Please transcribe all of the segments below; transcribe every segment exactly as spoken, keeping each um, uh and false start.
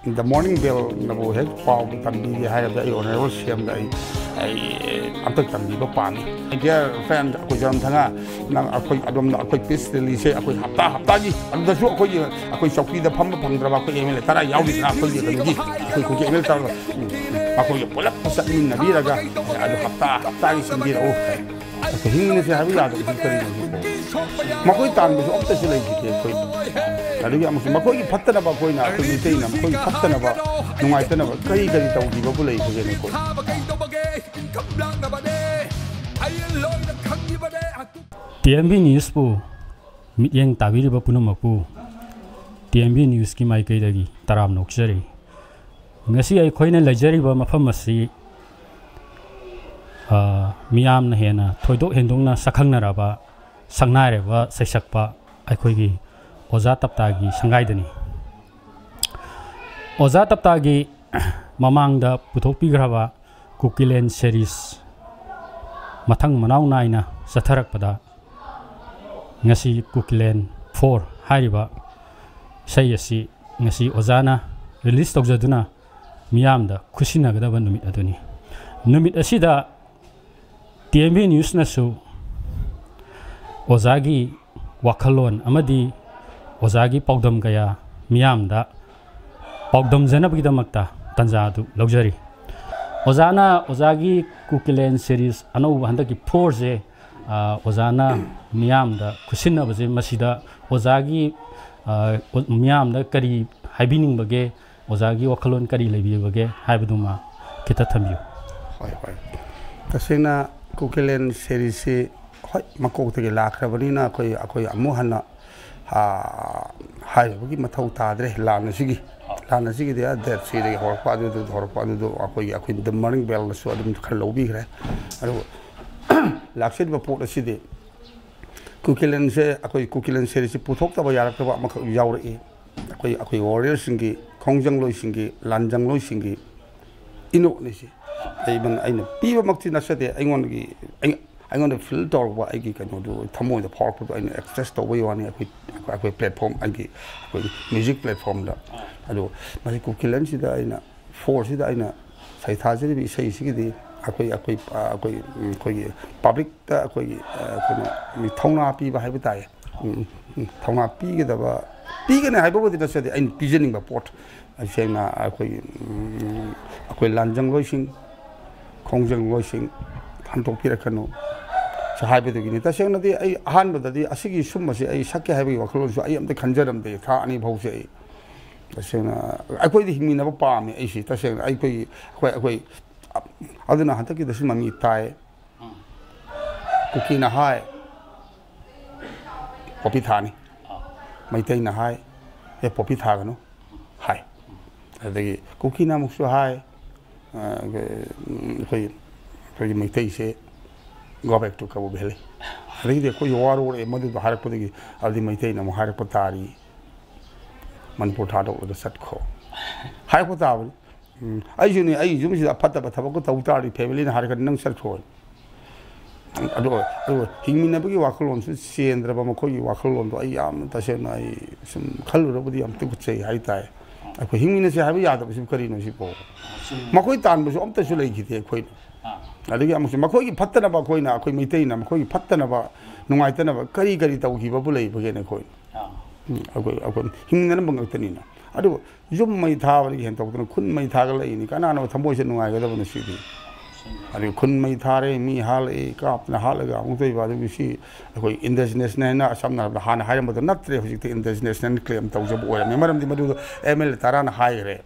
The Morning Bellꯅꯕꯨ ꯍꯦꯛ ꯄꯥꯎ ꯇꯝꯕꯤꯒꯦ ꯍꯥꯏꯔꯕꯗꯤ ꯑꯩ Honourable CMꯗ ꯑꯩ ꯑꯩ ꯑꯝꯇ ꯇꯝꯕꯤꯕ ꯄꯥꯝꯃꯤ꯫ Dear friend, ꯑꯩꯈꯣꯏ ꯖꯔꯝ ꯊꯪꯉ, ꯅꯪ ꯑꯩꯈꯣꯏ ꯑꯗꯣꯝꯗ ꯑꯩꯈꯣꯏ peace rallyꯁꯦ ꯑꯩꯈꯣꯏ ꯍꯞꯇꯥ ꯍꯞꯇꯥꯒꯤ ꯑꯗꯨꯗꯁꯨ ꯑꯩꯈꯣꯏꯒꯤ ꯑꯩꯈꯣꯏ ꯆꯧꯀꯤꯗ ꯐꯝꯕ ꯐꯪꯗ꯭ꯔꯕ ꯑꯩꯈꯣꯏ MLA ꯇꯔꯥ ꯌꯥꯎꯔꯤꯗꯅ ꯑꯩꯈꯣꯏꯒꯤ ꯀꯩꯅꯣꯒꯤ ꯑꯩꯈꯣꯏ ꯈꯨꯟꯒꯤ MLA ꯇꯔꯥ, ꯎꯝ, ꯃꯈꯣꯏꯒ ꯄꯨꯂꯞ ꯆꯠꯃꯤꯟꯅꯕꯤꯔꯒ ꯑꯗꯨ ꯍꯞꯇꯥ ꯍꯞꯇꯥꯒꯤ ꯁꯤꯟꯕꯤꯔꯛꯎ꯫ ꯑꯩꯈꯣꯏ ꯍꯤꯡꯃꯤꯟꯅꯁꯦ ꯍꯥꯏꯕ ꯌꯥꯗꯕꯁꯤ ꯀꯔꯤꯅꯣ ꯁꯤꯕꯣ? ꯃꯈꯣꯏ ꯇꯥꯟꯕꯁꯨ ꯑꯝꯇꯁꯨ ꯂꯩꯈꯤꯗꯦ ꯑꯩꯈꯣꯏ꯫ ꯑꯗꯨꯒꯤ ꯑꯃꯨꯛꯁꯨ ꯃꯈꯣꯏꯒꯤ ꯐꯠꯇꯅꯕ ꯑꯩꯈꯣꯏꯅ, ꯑꯩꯈꯣꯏ ꯃꯤꯇꯩꯅ ꯃꯈꯣꯏꯒꯤ ꯐꯠꯇꯅꯕ, ꯅꯨꯡꯉꯥꯏꯇꯅꯕ ꯀꯔꯤ ꯀꯔꯤ ꯇꯧꯈꯤꯕꯕꯨ ꯂꯩꯈꯤꯒꯦꯅꯦ ꯑꯩꯈꯣꯏ? TMB Newsꯄꯨ ꯃꯤꯠꯌꯦꯡ ꯇꯥꯕꯤꯔꯤꯕ ꯄꯨꯝꯅꯃꯛꯄꯨ TMB Newsꯀꯤ ꯃꯥꯏꯀꯩꯗꯒꯤ ꯇꯔꯥꯝꯅ ꯑꯣꯛꯆꯔꯤ꯫ ꯉꯁꯤ ꯑꯩꯈꯣꯏꯅ ꯂꯩꯖꯔꯤꯕ ꯃꯐꯝ ꯑꯁꯤ, ꯑ, ꯃꯤꯌꯥꯝꯅ ꯍꯦꯟꯅ ꯊꯣꯏꯗꯣꯛ ꯍꯦꯟꯗꯣꯛꯅ ꯁꯛꯈꯪꯅꯔꯕ ꯁꯛꯅꯥꯏꯔꯕ ꯁꯩꯁꯛꯄ ꯑꯩꯈꯣꯏꯒꯤ ꯑꯣꯖꯥ ꯇꯞꯇꯥꯒꯤ ꯁꯪꯒꯥꯏꯗꯅꯤ꯫ ꯑꯣꯖꯥ ꯇꯞꯇꯥꯒꯤ ꯃꯃꯥꯡꯗ ꯄꯨꯊꯣꯛꯄꯤꯈ꯭ꯔꯕ ꯀꯨꯀꯤꯂꯦꯟ series ꯃꯊꯪ ꯃꯅꯥꯎ ꯅꯥꯏꯅ ꯆꯠꯊꯔꯛꯄꯗ, ꯉꯁꯤ ꯀꯨꯀꯤꯂꯦꯟ four ꯍꯥꯏꯔꯤꯕ ꯏꯁꯩ ꯑꯁꯤ ꯉꯁꯤ ꯑꯣꯖꯥꯅ release ꯇꯧꯖꯗꯨꯅ ꯃꯤꯌꯥꯝꯗ ꯈꯨꯠꯁꯤꯟꯅꯒꯗꯕ ꯅꯨꯃꯤꯠ ꯑꯗꯨꯅꯤ꯫ ꯅꯨꯃꯤꯠ ꯑꯁꯤꯗ TMB Newsꯅꯁꯨ ꯑꯣꯖꯥꯒꯤ ꯋꯥꯈꯜꯂꯣꯟ ꯑꯃꯗꯤ ꯑꯣꯖꯥꯒꯤ ꯄꯥꯎꯗꯝ ꯀꯌꯥ ꯃꯤꯌꯥꯝꯗ ꯄꯥꯎꯗꯝꯖꯅꯕꯒꯤꯗꯃꯛꯇ ꯇꯥꯟꯖꯥ ꯑꯗꯨ ꯂꯧꯖꯔꯤ꯫ ꯑꯣꯖꯥꯅ ꯑꯣꯖꯥꯒꯤ ꯀꯨꯀꯤꯂꯦꯟ series ꯑꯅꯧꯕ ꯍꯟꯗꯛꯀꯤ fourꯁꯦ, ꯑ, ꯑꯣꯖꯥꯅ ꯃꯤꯌꯥꯝꯗ ꯈꯨꯠꯁꯤꯟꯅꯕꯁꯦ, ꯃꯁꯤꯗ ꯑꯣꯖꯥꯒꯤ, ꯑ, ꯃꯤꯌꯥꯝꯗ ꯀꯔꯤ ꯍꯥꯏꯕꯤꯅꯤꯡꯕꯒꯦ, ꯑꯣꯖꯥꯒꯤ ꯋꯥꯈꯜꯂꯣꯟ ꯀꯔꯤ ꯂꯩꯕꯤꯕꯒꯦ ꯍꯥꯏꯕꯗꯨꯃ ꯈꯤꯇ ꯊꯝꯕꯤꯌꯨ꯫ ꯍꯣꯏ, ꯍꯣꯏ꯫ ꯇꯁꯦꯡꯅ ꯀꯨꯀꯤꯂꯦꯟ seriesꯁꯤ, ꯍꯣꯏ, ꯃꯀꯣꯛꯇꯒꯤ ꯂꯥꯛꯈ꯭ꯔꯕꯅꯤꯅ ꯑꯩꯈꯣꯏ, ꯑꯩꯈꯣꯏ ꯑꯃꯨꯛ ꯍꯟꯅ, ꯑꯥ, ꯍꯥꯏꯔꯨꯕꯒꯤ ꯃꯊꯧ ꯇꯥꯗ꯭ꯔꯦ꯫ ꯂꯥꯟ ꯑꯁꯤꯒꯤ, ꯂꯥꯟ ꯑꯁꯤꯒꯤꯗꯤ, ꯑꯥ, date threeꯗꯒꯤ ꯍꯧꯔꯛꯄ ꯑꯗꯨꯗꯨ, ꯍꯧꯔꯛꯄ ꯑꯗꯨꯗꯨ ꯑꯩꯈꯣꯏꯒꯤ, ꯑꯩꯈꯣꯏ The Morning Bellꯅꯁꯨ ꯑꯗꯨꯝ ꯈꯔ ꯂꯧꯕꯤꯈ꯭ꯔꯦ꯫ ꯑꯗꯨꯕꯨ ꯂꯥꯛꯆꯔꯤꯕ ꯄꯣꯠ ꯑꯁꯤꯗꯤ ꯀꯨꯀꯤꯂꯦꯟꯁꯦ, ꯑꯩꯈꯣꯏ ꯀꯨꯀꯤꯂꯦꯟ seriesꯁꯤ ꯄꯨꯊꯣꯛꯇꯕ ꯌꯥꯔꯛꯇꯕ ꯑꯃꯈꯛ ꯌꯥꯎꯔꯛꯏ꯫ ꯑꯩꯈꯣꯏ, ꯑꯩꯈꯣꯏ warriorꯁꯤꯡꯒꯤ, ꯈꯣꯡꯖꯪꯂꯣꯏꯁꯤꯡꯒꯤ, ꯂꯥꯟꯖꯪꯂꯣꯏꯁꯤꯡꯒꯤ ꯏꯅꯣꯠꯅꯤꯁꯤ꯫ ꯑꯩꯕꯨ, ꯑꯩꯅ ꯄꯤꯕꯃꯛꯇꯤ ꯅꯠꯆꯗꯦ, ꯑꯩꯉꯣꯟꯗꯒꯤ, ꯑꯩ, ꯑꯩꯉꯣꯟꯗ ꯐꯤꯜ ꯇꯧꯔꯛꯄ, ꯑꯩꯒꯤ ꯀꯩꯅꯣꯗꯨ, ꯊꯃꯣꯏꯗ ꯐꯥꯎꯔꯛꯄꯗꯣ ꯑꯩꯅ ꯑꯦꯛꯁꯄ꯭ꯔꯦꯁ ꯇꯧꯕꯒꯤ ꯋꯥꯅꯤ꯫ ꯑꯩꯈꯣꯏ ꯑꯩꯈꯣꯏ ꯄ꯭ꯂꯦꯠꯐꯣꯝ, ꯑꯩꯒꯤ ꯑꯩꯈꯣꯏ ꯃ꯭ꯌꯨꯖꯤꯛ ꯄ꯭ꯂꯦꯠꯐꯣꯝꯗ꯫ ꯑꯗꯣ ꯃꯁꯤ ꯀꯨꯀꯤꯂꯦꯟꯁꯤꯗ ꯑꯩꯅ ꯐꯣꯔꯁꯤꯗ ꯑꯩꯅ ꯁꯩꯊꯥꯖꯔꯤꯕ ꯏꯁꯩꯁꯤꯒꯤꯗꯤ ꯑꯩꯈꯣꯏ ꯑꯩꯈꯣꯏ ꯑꯩꯈꯣꯏ ꯑꯩꯈꯣꯏꯒꯤ ꯄꯕ꯭ꯂꯤꯛꯇ ꯑꯩꯈꯣꯏꯒꯤ ꯑ, ꯀꯩꯅꯣ, ꯊꯧꯅꯥ ꯄꯤꯕ ꯍꯥꯏꯕ ꯇꯥꯏ꯫ ꯎꯝ, ꯎꯝ, ꯊꯧꯅꯥ ꯄꯤꯒꯗꯕ, ꯄꯤꯒꯅꯤ ꯍꯥꯏꯕꯕꯨꯗꯤ ꯅꯠꯆꯗꯦ, ꯑꯩꯅ ꯄꯤꯖꯅꯤꯡꯕ ꯄꯣꯠ, ꯁꯦꯡꯅ ꯑꯩꯈꯣꯏꯒꯤ ꯎꯝ, ꯑꯩꯈꯣꯏ ꯂꯥꯟꯖꯪꯂꯣꯏꯁꯤꯡ, ꯈꯣꯡꯖꯪꯂꯣꯏꯁꯤꯡ ꯍꯟꯗꯣꯛꯄꯤꯔꯛꯀꯅꯨ꯫ ꯁꯤ ꯍꯥꯏꯕꯗꯨꯒꯤꯅꯤ꯫ ꯇꯁꯦꯡꯅꯗꯤ ꯑꯩ ꯑꯍꯥꯟꯕꯗꯗꯤ ꯑꯁꯤꯒꯤ ꯁꯨꯝꯕꯁꯦ ꯑꯩ ꯁꯛꯀꯦ ꯍꯥꯏꯕꯒꯤ ꯋꯥꯈꯜꯂꯣꯟꯁꯨ ꯑꯩ ꯑꯝꯇ ꯈꯟꯖꯔꯝꯗꯦ꯫ ꯊꯥ ꯑꯅꯤ ꯐꯥꯎꯁꯦ ꯑꯩ ꯇꯁꯦꯡꯅ ꯑꯩꯈꯣꯏꯗꯤ ꯍꯤꯡꯃꯤꯟꯅꯕ ꯄꯥꯝꯃꯦ꯫ ꯑꯩꯁꯤ ꯇꯁꯦꯡꯅ ꯑꯩꯈꯣꯏꯒꯤ ꯑꯩꯈꯣꯏ ꯑꯩꯈꯣꯏ ꯑꯗꯨꯅ ꯍꯟꯗꯛꯀꯤꯗꯁꯨ ꯃꯃꯤ ꯇꯥꯏ꯫ ꯀꯨꯀꯤꯅ ꯍꯥꯏ, "ꯄꯣꯄꯤ ꯊꯥꯅꯤ"꯫ ꯃꯩꯇꯩꯅ ꯍꯥꯏ, "ꯑꯦ, ꯄꯣꯄꯤ ꯊꯥꯒꯅꯨ" ꯍꯥꯏ꯫ ꯑꯗꯒꯤ ꯀꯨꯀꯤꯅ ꯑꯃꯨꯛꯁꯨ ꯍꯥꯏ, ꯑ, ꯑꯩꯈꯣꯏ ꯑꯩꯈꯣꯏꯒꯤ ꯃꯩꯇꯩꯁꯦ "Go back to Cabo Valley"꯫ ꯑꯗꯒꯤꯗꯤ ꯑꯩꯈꯣꯏꯁꯨ ꯋꯥꯔꯧꯔꯛꯑꯦ ꯃꯗꯨꯗꯣ ꯍꯥꯏꯔꯛꯄꯗꯒꯤ꯫ ꯑꯗꯨꯗꯤ ꯃꯩꯇꯩꯅ ꯑꯃꯨꯛ ꯍꯥꯏꯔꯛꯄ ꯇꯥꯔꯤ, "ꯃꯅꯤꯄꯨꯔ ꯊꯥꯗꯣꯛꯂꯒ ꯆꯠꯈꯣ" ꯍꯥꯏꯔꯛꯄ ꯇꯥꯕꯅꯤ꯫ ꯎꯝ, ꯑꯩꯁꯨꯅꯦ, ꯑꯩ ꯌꯨꯝꯁꯤꯗ ꯐꯠꯇꯕ ꯊꯕꯛꯀ ꯇꯧ ꯇꯥꯔꯗꯤ ꯐꯦꯃꯤꯂꯤꯅ ꯍꯥꯏꯔꯛꯀꯅꯤ, "ꯅꯪ ꯆꯠꯈ꯭ꯔꯣ"꯫ ꯑꯗꯨꯒ ꯑꯗꯨꯒ ꯍꯤꯡꯃꯤꯟꯅꯕꯒꯤ ꯋꯥꯈꯜꯂꯣꯟꯁꯨ ꯆꯦꯟꯗ꯭ꯔꯕ ꯃꯈꯣꯏꯒꯤ ꯋꯥꯈꯜꯂꯣꯟꯗꯣ ꯑꯩ ꯌꯥꯝꯅ ꯇꯁꯦꯡꯅ ꯑꯩ ꯁꯨꯝ ꯈꯜꯂꯨꯔꯕꯗꯤ ꯌꯥꯝ ꯇꯨꯀꯠꯆꯩ ꯍꯥꯏꯇꯥꯔꯦ꯫ ꯑꯩꯈꯣꯏ ꯍꯤꯡꯃꯤꯟꯅꯁꯦ ꯍꯥꯏꯕ ꯌꯥꯗꯕꯁꯤꯕꯨ ꯀꯔꯤꯅꯣ ꯁꯤꯕꯣ? ꯃꯈꯣꯏ ꯇꯥꯟꯕꯁꯨ ꯑꯝꯇꯁꯨ ꯂꯩꯈꯤꯗꯦ ꯑꯩꯈꯣꯏꯅ꯫ ꯑꯗꯒꯤ ꯑꯃꯨꯛꯁꯨ ꯃꯈꯣꯏꯒꯤ ꯐꯠꯇꯅꯕ ꯑꯩꯈꯣꯏꯅ, ꯑꯩꯈꯣꯏ ꯃꯩꯇꯩꯅ ꯃꯈꯣꯏꯒꯤ ꯐꯠꯇꯅꯕ, ꯅꯨꯡꯉꯥꯏꯇꯅꯕ ꯀꯔꯤ ꯀꯔꯤ ꯇꯧꯈꯤꯕꯕꯨ ꯂꯩꯕꯒꯦꯅ ꯑꯩꯈꯣꯏ? ꯎꯝ, ꯑꯩꯈꯣꯏ ꯑꯩꯈꯣꯏ ꯍꯤꯡꯃꯤꯟꯅꯔꯝꯕ ꯉꯥꯛꯇꯅꯤꯅ꯫ ꯑꯗꯨꯕꯨ ꯌꯨꯝ ꯃꯩ ꯊꯥꯕꯗꯒꯤ ꯍꯦꯟꯗꯣꯛꯇꯅ ꯈꯨꯟ ꯃꯩ ꯊꯥꯒꯠꯂꯛꯏꯅꯤ꯫ ꯀꯅꯥꯅꯣ ꯊꯃꯣꯏꯁꯦ ꯅꯨꯡꯉꯥꯏꯒꯗꯕꯅꯣ ꯁꯤꯗꯤ? ꯑꯗꯨꯒ ꯈꯨꯟ ꯃꯩ ꯊꯥꯔꯦ, ꯃꯤ ꯍꯥꯠꯂꯛꯏ, ꯀꯥꯞꯇꯅ ꯍꯥꯠꯂꯒ ꯑꯃꯨꯛ ꯇꯧꯔꯤꯕ꯫ ꯑꯗꯨꯒꯤ ꯁꯤ ꯑꯩꯈꯣꯏ ꯏꯟꯗꯤꯖꯤꯅꯁꯅꯦ ꯍꯥꯏꯅ ꯁꯝꯅ ꯍꯥꯏꯔꯕꯗ ꯍꯥꯟꯅ ꯍꯥꯏꯔꯝꯕꯗꯣ ꯅꯠꯇ꯭ꯔꯦ꯫ ꯍꯧꯖꯤꯛꯇꯤ ꯏꯟꯗꯤꯖꯤꯅꯁꯅꯦ ꯀ꯭ꯂꯦꯝ ꯇꯧꯖꯕ ꯑꯣꯏꯔꯝꯃꯦ꯫ ꯃꯔꯝꯗꯤ ꯃꯗꯨꯗꯣ ꯑꯦꯝ ꯑꯦꯜ ꯑꯦ ꯇꯔꯥꯅ ꯍꯥꯏꯈ꯭ꯔꯦ꯫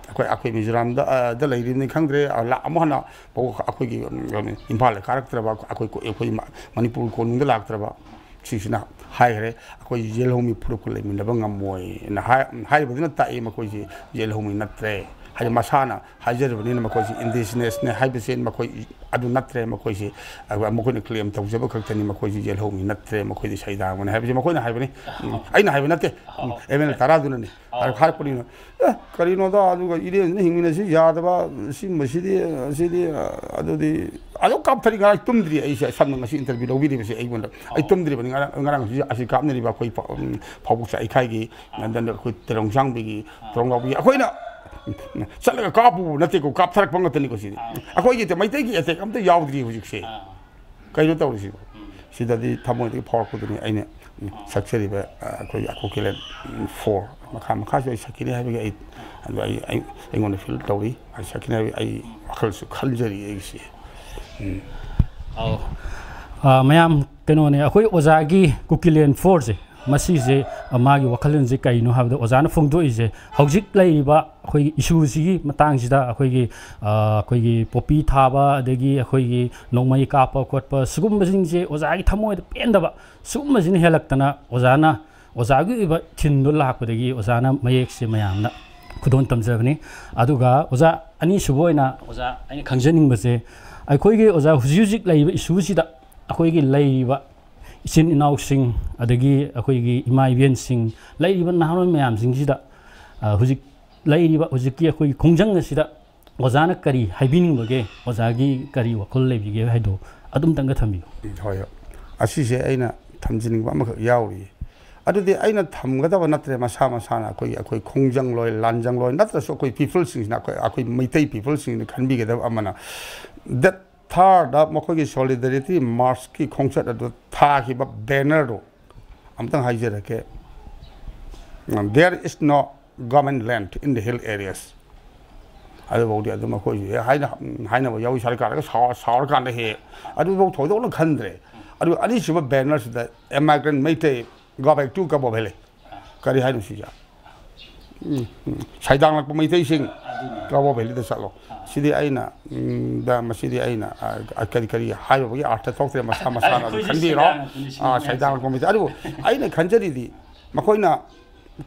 ꯑꯩꯈꯣꯏ ꯑꯩꯈꯣꯏ ꯃꯤꯖꯣꯔꯥꯝꯗ ꯑ, ꯗ ꯂꯩꯔꯤꯕꯅꯤ ꯈꯪꯗ꯭ꯔꯦ, ꯑ, ꯂꯥ-, ꯑꯃꯨꯛ ꯍꯟꯅ ꯐꯥꯎ ꯑꯩꯈꯣꯏꯒꯤ ꯎꯝ, ꯏꯝꯐꯥꯜꯗ ꯀꯥꯔꯛꯇ꯭ꯔꯕ, ꯑꯩꯈꯣꯏ ꯑꯩꯈꯣꯏ ꯃ-, ꯃꯅꯤꯄꯨꯔ ꯀꯣꯅꯨꯡꯗ ꯂꯥꯛꯇ꯭ꯔꯕ꯫ ꯁꯤꯁꯤꯅ ꯍꯥꯏꯈ꯭ꯔꯦ, "ꯑꯩꯈꯣꯏ ꯌꯦꯜꯍꯧꯃꯤ ꯐꯨꯔꯨꯞꯀ ꯂꯩꯃꯤꯟꯅꯕ ꯉꯝꯃꯣꯏꯅ" ꯍꯥꯏ-, ꯍꯥꯏꯔꯤꯕꯗꯨꯅ ꯇꯥꯛꯏ ꯃꯈꯣꯏꯁꯤ ꯌꯦꯜꯍꯧꯃꯤ ꯅꯠꯇ꯭ꯔꯦ꯫ ꯍꯥꯏꯗꯤ ꯃꯁꯥꯅ ꯍꯥꯏꯖꯔꯤꯕꯅꯤꯅ ꯃꯈꯣꯏꯁꯤ ꯏꯟꯗꯤꯖꯤꯅꯁꯅꯦ ꯍꯥꯏꯕꯁꯦ ꯃꯈꯣꯏ ꯑꯗꯨ ꯅꯠꯇ꯭ꯔꯦ꯫ ꯃꯈꯣꯏꯁꯤ, ꯑ, ꯃꯈꯣꯏꯅ ꯀ꯭ꯂꯦꯝ ꯇꯧꯖꯕ ꯈꯛꯇꯅꯤ꯫ ꯃꯈꯣꯏꯁꯤ ꯌꯦꯜꯍꯧꯃꯤ ꯅꯠꯇ꯭ꯔꯦ, ꯃꯈꯣꯏꯗꯤ ꯁꯩꯗꯥꯡꯕꯅꯤ ꯍꯥꯏꯕꯁꯦ ꯃꯈꯣꯏꯅ ꯍꯥꯏꯕꯅꯤ꯫ ꯎꯝ, ꯑꯩꯅ ꯍꯥꯏꯕ ꯅꯠꯇꯦ꯫ ꯎꯝ, ꯑꯦꯝ ꯑꯦꯜ ꯑꯦ ꯇꯔꯥꯗꯨꯅꯅꯤ꯫ ꯑꯗꯨ ꯍꯥꯏꯔꯛꯄꯅꯤꯅ, "ꯑꯦ, ꯀꯔꯤꯅꯣꯗ, ꯑꯗꯨꯒ ꯏꯔꯦꯟꯁꯤꯅ ꯍꯤꯡꯃꯤꯟꯅꯁꯤ ꯌꯥꯗꯕ, ꯁꯤꯒꯨꯝꯕꯁꯤꯗꯤ, ꯁꯤꯗꯤ, ꯑ, ꯑꯗꯨꯗꯤ ꯑꯗꯨꯝ ꯀꯥꯞꯊꯔꯤ꯫ ꯉꯔꯥꯡ ꯇꯨꯝꯗ꯭ꯔꯤ ꯑꯩꯁꯦ, ꯁꯝꯅ ꯉꯁꯤ ꯏꯟꯇꯔꯚ꯭ꯌꯨ ꯂꯧꯕꯤꯔꯤꯕꯁꯦ ꯑꯩꯉꯣꯟꯗ꯫ ꯑꯩ ꯇꯨꯝꯗ꯭ꯔꯤꯕꯅꯤ꯫ ꯉꯔꯥꯡ, ꯉꯔꯥꯡ ꯑꯁꯤ, ꯑꯁꯤ ꯀꯥꯞꯅꯔꯤꯕ ꯑꯩꯈꯣꯏ ꯄ-, ꯎꯝ, ꯐꯥꯎꯕꯣꯛ ꯆꯥꯏꯈꯥꯏꯒꯤ, ꯅꯟꯗꯟ ꯑꯩꯈꯣꯏ ꯇꯦꯔꯣꯡ ꯁꯥꯡꯕꯤꯒꯤ, ꯇꯦꯔꯣꯡ ꯂꯥꯎꯕꯤꯒꯤ ꯑꯩꯈꯣꯏꯅ ꯆꯠꯂꯒ ꯀꯥꯞꯄꯨꯕ ꯅꯠꯇꯦꯀꯣ, ꯀꯥꯞꯊꯔꯛꯄ ꯉꯥꯛꯇꯅꯤꯀꯣ ꯁꯤꯗꯤ꯫ ꯑꯩꯈꯣꯏꯒꯤ ꯃꯩꯇꯩꯒꯤ ꯑꯦꯇꯦꯛ ꯑꯝꯇ ꯌꯥꯎꯗ꯭ꯔꯤ ꯍꯧꯖꯤꯛꯁꯦ꯫ ꯀꯩꯅꯣ ꯇꯧꯔꯤꯁꯤꯕꯣ?" ꯁꯤꯗꯗꯤ ꯊꯃꯣꯏꯗꯒꯤ ꯐꯥꯎꯔꯛꯄꯗꯨꯅꯤ ꯑꯩꯅ ꯁꯛꯆꯔꯤꯕ, ꯑ, ꯑꯩꯈꯣꯏꯒꯤ ꯑꯀꯣꯀꯤꯂꯦꯟ ꯐꯣꯔ꯫ ꯃꯈꯥ, ꯃꯈꯥꯁꯨ ꯑꯩ ꯁꯛꯈꯤꯅꯤ ꯍꯥꯏꯕꯒꯤ ꯑꯩ, ꯑꯗꯨ ꯑꯩ, ꯑꯩ, ꯑꯩꯉꯣꯟꯗ ꯐꯤꯜ ꯇꯧꯔꯤ꯫ ꯑꯩ ꯁꯛꯈꯤꯅꯤ ꯍꯥꯏꯕꯒꯤ ꯑꯩ ꯋꯥꯈꯜꯁꯨ ꯈꯟꯖꯔꯤ ꯑꯩꯒꯤꯁꯦ꯫ ꯎꯝ꯫ ꯑꯧ꯫ ꯑ, ꯃꯌꯥꯝ ꯀꯩꯅꯣꯅꯦ, ꯑꯩꯈꯣꯏ ꯑꯣꯖꯥꯒꯤ ꯀꯨꯀꯤꯂꯦꯟ ꯐꯣꯔꯁꯦ, ꯃꯁꯤꯁꯦ, ꯑ, ꯃꯥꯒꯤ ꯋꯥꯈꯜꯂꯣꯟꯁꯦ ꯀꯩꯅꯣ ꯍꯥꯏꯕꯗ, ꯑꯣꯖꯥꯅ ꯐꯣꯡꯗꯣꯛꯏꯁꯦ ꯍꯧꯖꯤꯛ ꯂꯩꯔꯤꯕ ꯑꯩꯈꯣꯏꯒꯤ ꯏꯁꯨꯁꯤꯒꯤ ꯃꯇꯥꯡꯁꯤꯗ ꯑꯩꯈꯣꯏꯒꯤ, ꯑ, ꯑꯩꯈꯣꯏꯒꯤ ꯄꯣꯄꯤ ꯊꯥꯕ, ꯑꯗꯒꯤ ꯑꯩꯈꯣꯏꯒꯤ ꯅꯣꯡꯃꯩ ꯀꯥꯞꯄ ꯈꯣꯠꯄ, ꯁꯤꯒꯨꯝꯕꯁꯤꯡꯁꯦ ꯑꯣꯖꯥꯒꯤ ꯊꯃꯣꯏꯗ ꯄꯦꯟꯗꯕ, ꯁꯤꯒꯨꯝꯕꯁꯤꯅ ꯍꯦꯜꯂꯛꯇꯅ ꯑꯣꯖꯥꯅ, ꯑꯣꯖꯥꯒꯤ ꯑꯣꯏꯕ ꯊꯤꯝꯗꯣ ꯂꯥꯛꯄꯗꯒꯤ ꯑꯣꯖꯥꯅ ꯃꯌꯦꯛꯁꯦ ꯃꯌꯥꯝꯅ ꯈꯨꯗꯣꯜ ꯇꯝꯖꯕꯅꯤ꯫ ꯑꯗꯨꯒ ꯑꯣꯖꯥ, ꯑꯅꯤꯁꯨꯕ ꯑꯣꯏꯅ ꯑꯣꯖꯥ ꯑꯩꯅ ꯈꯪꯖꯅꯤꯡꯕꯁꯦ, ꯑꯩꯈꯣꯏꯒꯤ ꯑꯣꯖꯥ ꯍꯧꯖꯤꯛ ꯍꯧꯖꯤꯛ ꯂꯩꯔꯤꯕ ꯏꯁꯨꯁꯤꯗ ꯑꯩꯈꯣꯏꯒꯤ ꯂꯩꯔꯤꯕ ꯏꯆꯤꯟ ꯏꯅꯥꯎꯁꯤꯡ, ꯑꯗꯒꯤ ꯑꯩꯈꯣꯏꯒꯤ ꯏꯃꯥ ꯏꯕꯦꯟꯁꯤꯡ, ꯂꯩꯔꯤꯕ ꯅꯍꯥꯔꯣꯜ ꯃꯌꯥꯝꯁꯤꯡꯁꯤꯗ, ꯑ, ꯍꯧꯖꯤꯛ ꯂꯩꯔꯤꯕ ꯍꯧꯖꯤꯛꯀꯤ ꯑꯩꯈꯣꯏꯒꯤ ꯈꯣꯡꯖꯪ ꯑꯁꯤꯗ ꯑꯣꯖꯥꯅ ꯀꯔꯤ ꯍꯥꯏꯕꯤꯅꯤꯡꯕꯒꯦ, ꯑꯣꯖꯥꯒꯤ ꯀꯔꯤ ꯋꯥꯈꯜ ꯂꯩꯕꯤꯒꯦ ꯍꯥꯏꯗꯣ ꯑꯗꯨꯝꯇꯪꯒ ꯊꯝꯕꯤꯌꯨ꯫ ꯎꯝ, ꯍꯣꯏ, ꯍꯣꯏ꯫ ꯑꯁꯤꯁꯦ ꯑꯩꯅ ꯊꯝꯖꯅꯤꯡꯕ ꯑꯃꯈꯛ ꯌꯥꯎꯔꯤ꯫ ꯑꯗꯨꯗꯤ ꯑꯩꯅ ꯊꯝꯒꯗꯕ ꯅꯠꯇ꯭ꯔꯦ, ꯃꯁꯥ ꯃꯁꯥꯅ ꯑꯩꯈꯣꯏ, ꯑꯩꯈꯣꯏ ꯈꯣꯡꯖꯪ ꯂꯣꯏ, ꯂꯥꯟꯖꯪ ꯂꯣꯏ, ꯅꯠꯇ꯭ꯔꯁꯨ ꯑꯩꯈꯣꯏ ꯄꯤꯄꯜꯁꯤꯡꯁꯤꯅ, ꯑꯩꯈꯣꯏ, ꯑꯩꯈꯣꯏ ꯃꯩꯇꯩ ꯄꯤꯄꯜꯁꯤꯡꯁꯤꯅ ꯈꯟꯕꯤꯒꯗꯕ ꯑꯃꯅ, ꯗꯦꯠ ꯊꯥꯔꯗ ꯃꯈꯣꯏꯒꯤ ꯁꯣꯂꯤꯗꯔꯤꯇꯤ ꯃꯥꯔꯁꯀꯤ ꯈꯣꯡꯆꯠ ꯑꯗꯨ ꯊꯥꯈꯤꯕ ꯕꯦꯅꯔꯗꯨ ꯑꯝꯇꯪ ꯍꯥꯏꯖꯔꯛꯀꯦ꯫ "There is no government land in the hill areas"꯫ ꯑꯗꯨꯐꯥꯎꯗꯤ ꯑꯗꯨꯝ ꯑꯩꯈꯣꯏꯁꯨ ꯍꯦꯛ ꯍꯥꯏꯅ-, ꯍꯥꯏꯅꯕ ꯌꯥꯎꯏ꯫ ꯁꯔꯀꯥꯔꯒ ꯁꯥꯎ-, ꯁꯥꯎꯔꯀꯥꯟꯗ ꯍꯦꯛ ꯑꯗꯨꯐꯥꯎ ꯊꯣꯏꯗꯣꯛꯅ ꯈꯟꯗ꯭ꯔꯦ꯫ ꯑꯗꯨꯒ ꯑꯅꯤꯁꯨꯕ ꯕꯦꯅꯔꯁꯤꯗ "Emigrant Meitei, go back to Kabaw Valley"꯫ ꯀꯔꯤ ꯍꯥꯏꯅꯣ ꯁꯤꯁꯦ? ꯎꯝ, ꯎꯝ꯫ "ꯁꯩꯗꯥꯡꯂꯛꯄ ꯃꯩꯇꯩꯁꯤꯡ, ꯀꯕꯣ ꯚꯦꯂꯤꯗ ꯆꯠꯂꯣ"꯫ ꯁꯤꯗꯤ ꯑꯩꯅ, ꯎꯝ, ꯗ, ꯃꯁꯤꯗꯤ ꯑꯩꯅ, ꯑ, ꯑ, ꯀꯔꯤ, ꯀꯔꯤ ꯍꯥꯏꯔꯨꯕꯒꯤ ꯑꯥꯔꯊ ꯊꯣꯛꯇ꯭ꯔꯦ, ꯃꯁꯥ ꯃꯁꯥꯅ ꯑꯗꯨ ꯑꯩꯈꯣꯏꯁꯨ ꯈꯟꯕꯤꯔꯣ꯫ ꯁꯩꯗꯥꯡꯂꯛꯄꯅꯤ, ꯑꯥ, ꯁꯤꯗꯤ ꯁꯩꯗꯥꯡꯂꯛꯄ ꯃꯩꯇꯩ꯫ ꯑꯗꯨꯕꯨ ꯑꯩꯅ ꯈꯟꯖꯔꯤꯗꯤ ꯃꯈꯣꯏꯅ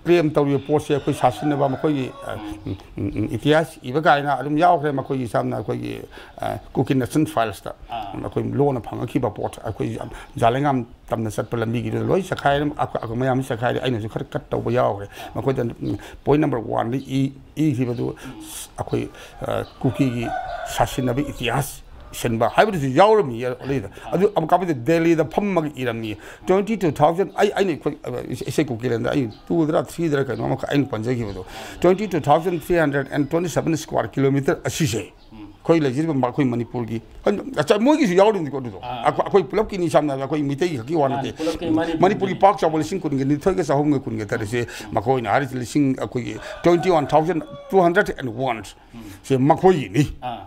ꯀ꯭ꯂꯦꯝ ꯇꯧꯔꯤꯕ ꯄꯣꯠꯁꯦ ꯑꯩꯈꯣꯏ ꯁꯥꯁꯤꯟꯅꯕ ꯃꯈꯣꯏꯒꯤ, ꯑ, ꯎꯝ, ꯎꯝ, ꯎꯝ, ꯏꯇꯤꯍꯥꯁ ꯏꯕ ꯀꯥꯏꯅ ꯑꯗꯨꯝ ꯌꯥꯎꯈ꯭ꯔꯦ꯫ ꯃꯈꯣꯏꯒꯤ ꯁꯝꯅ ꯑꯩꯈꯣꯏꯒꯤ, ꯑ, Kuki Nation Files-ꯇ ꯑꯩꯈꯣꯏ ꯂꯣꯟꯅ ꯐꯪꯉꯛꯈꯤꯕ ꯄꯣꯠ, ꯑꯩꯈꯣꯏ ꯖꯥꯂꯦꯡꯉꯥꯝ ꯇꯝꯅ ꯆꯠꯄ ꯂꯝꯕꯤꯒꯤꯗꯨꯗ ꯂꯣꯏ ꯆꯈꯥꯏꯔꯦ꯫ ꯑꯩꯈꯣꯏ, ꯑꯩꯈꯣꯏ ꯃꯌꯥꯝꯁꯤ ꯆꯈꯥꯏꯔꯦ꯫ ꯑꯩꯅꯁꯨ ꯈꯔ cut ꯇꯧꯕ ꯌꯥꯎꯈ꯭ꯔꯦ꯫ ꯃꯈꯣꯏꯗ, ꯎꯝ, point number one-ꯗ ꯏ-, ꯏꯈꯤꯕꯗꯨ ꯑꯩꯈꯣꯏ, ꯑ, ꯀꯨꯀꯤꯒꯤ ꯁꯥꯁꯤꯟꯅꯕ ꯏꯇꯤꯍꯥꯁ ꯁꯤꯟꯕ ꯍꯥꯏꯕꯗꯨꯁꯨ ꯌꯥꯎꯔꯝꯃꯤ ꯑꯗꯨꯗ꯫ ꯑꯗꯨ ꯑꯃꯨꯛ ꯀꯥꯞꯄꯗ ꯗꯦꯜꯂꯤꯗ ꯐꯝꯃꯒ ꯏꯔꯝꯃꯤ꯫ Twenty two thousand, ꯑꯩ, ꯑꯩꯅ ꯑꯩꯈꯣꯏ, ꯑ, ꯏꯁꯩ ꯀꯨꯀꯤ ꯂꯦꯟꯗ ꯑꯩ two-ꯗꯔ three-ꯗꯔ ꯀꯩꯅꯣ ꯑꯃꯈꯛ ꯑꯩꯅ ꯄꯟꯖꯈꯤꯕꯗꯣ, twenty two thousand three hundred and twenty seven square kilometer ꯑꯁꯤꯁꯦ ꯑꯩꯈꯣꯏ ꯂꯩꯖꯔꯤꯕ ꯃ-, ꯑꯩꯈꯣꯏ ꯃꯅꯤꯄꯨꯔꯒꯤ, ꯑꯆꯥ, ꯃꯣꯏꯒꯤꯁꯨ ꯌꯥꯎꯔꯤꯅꯤꯀꯣ ꯑꯗꯨꯗꯣ꯫ ꯑꯩꯈꯣꯏ, ꯑꯩꯈꯣꯏ ꯄꯨꯂꯞꯀꯤꯅꯤ, ꯁꯝꯅ ꯍꯥꯏꯔꯕꯗ ꯑꯩꯈꯣꯏ ꯃꯤꯇꯩꯒꯤ ꯈꯛꯀꯤ ꯋꯥ ꯅꯠꯇꯦ꯫ ꯃꯥꯅꯤ, ꯄꯨꯂꯞꯀꯤ ꯃꯅꯤꯄꯨꯔꯒꯤ꯫ ꯃꯅꯤꯄꯨꯔꯒꯤ ꯄꯥꯛ ꯆꯥꯎꯕ ꯂꯤꯁꯤꯡ ꯀꯨꯟꯒ ꯅꯤꯊꯣꯏꯒ ꯆꯍꯨꯝꯒ ꯀꯨꯟꯒ ꯇꯔꯦꯠꯁꯦ ꯃꯈꯣꯏꯅ ꯍꯥꯏꯔꯤꯁꯦ ꯂꯤꯁꯤꯡ, ꯑꯩꯈꯣꯏꯒꯤ twenty one thousand two hundred and one ꯁꯦ ꯃꯈꯣꯏꯒꯤꯅꯤ꯫ ꯑꯥ꯫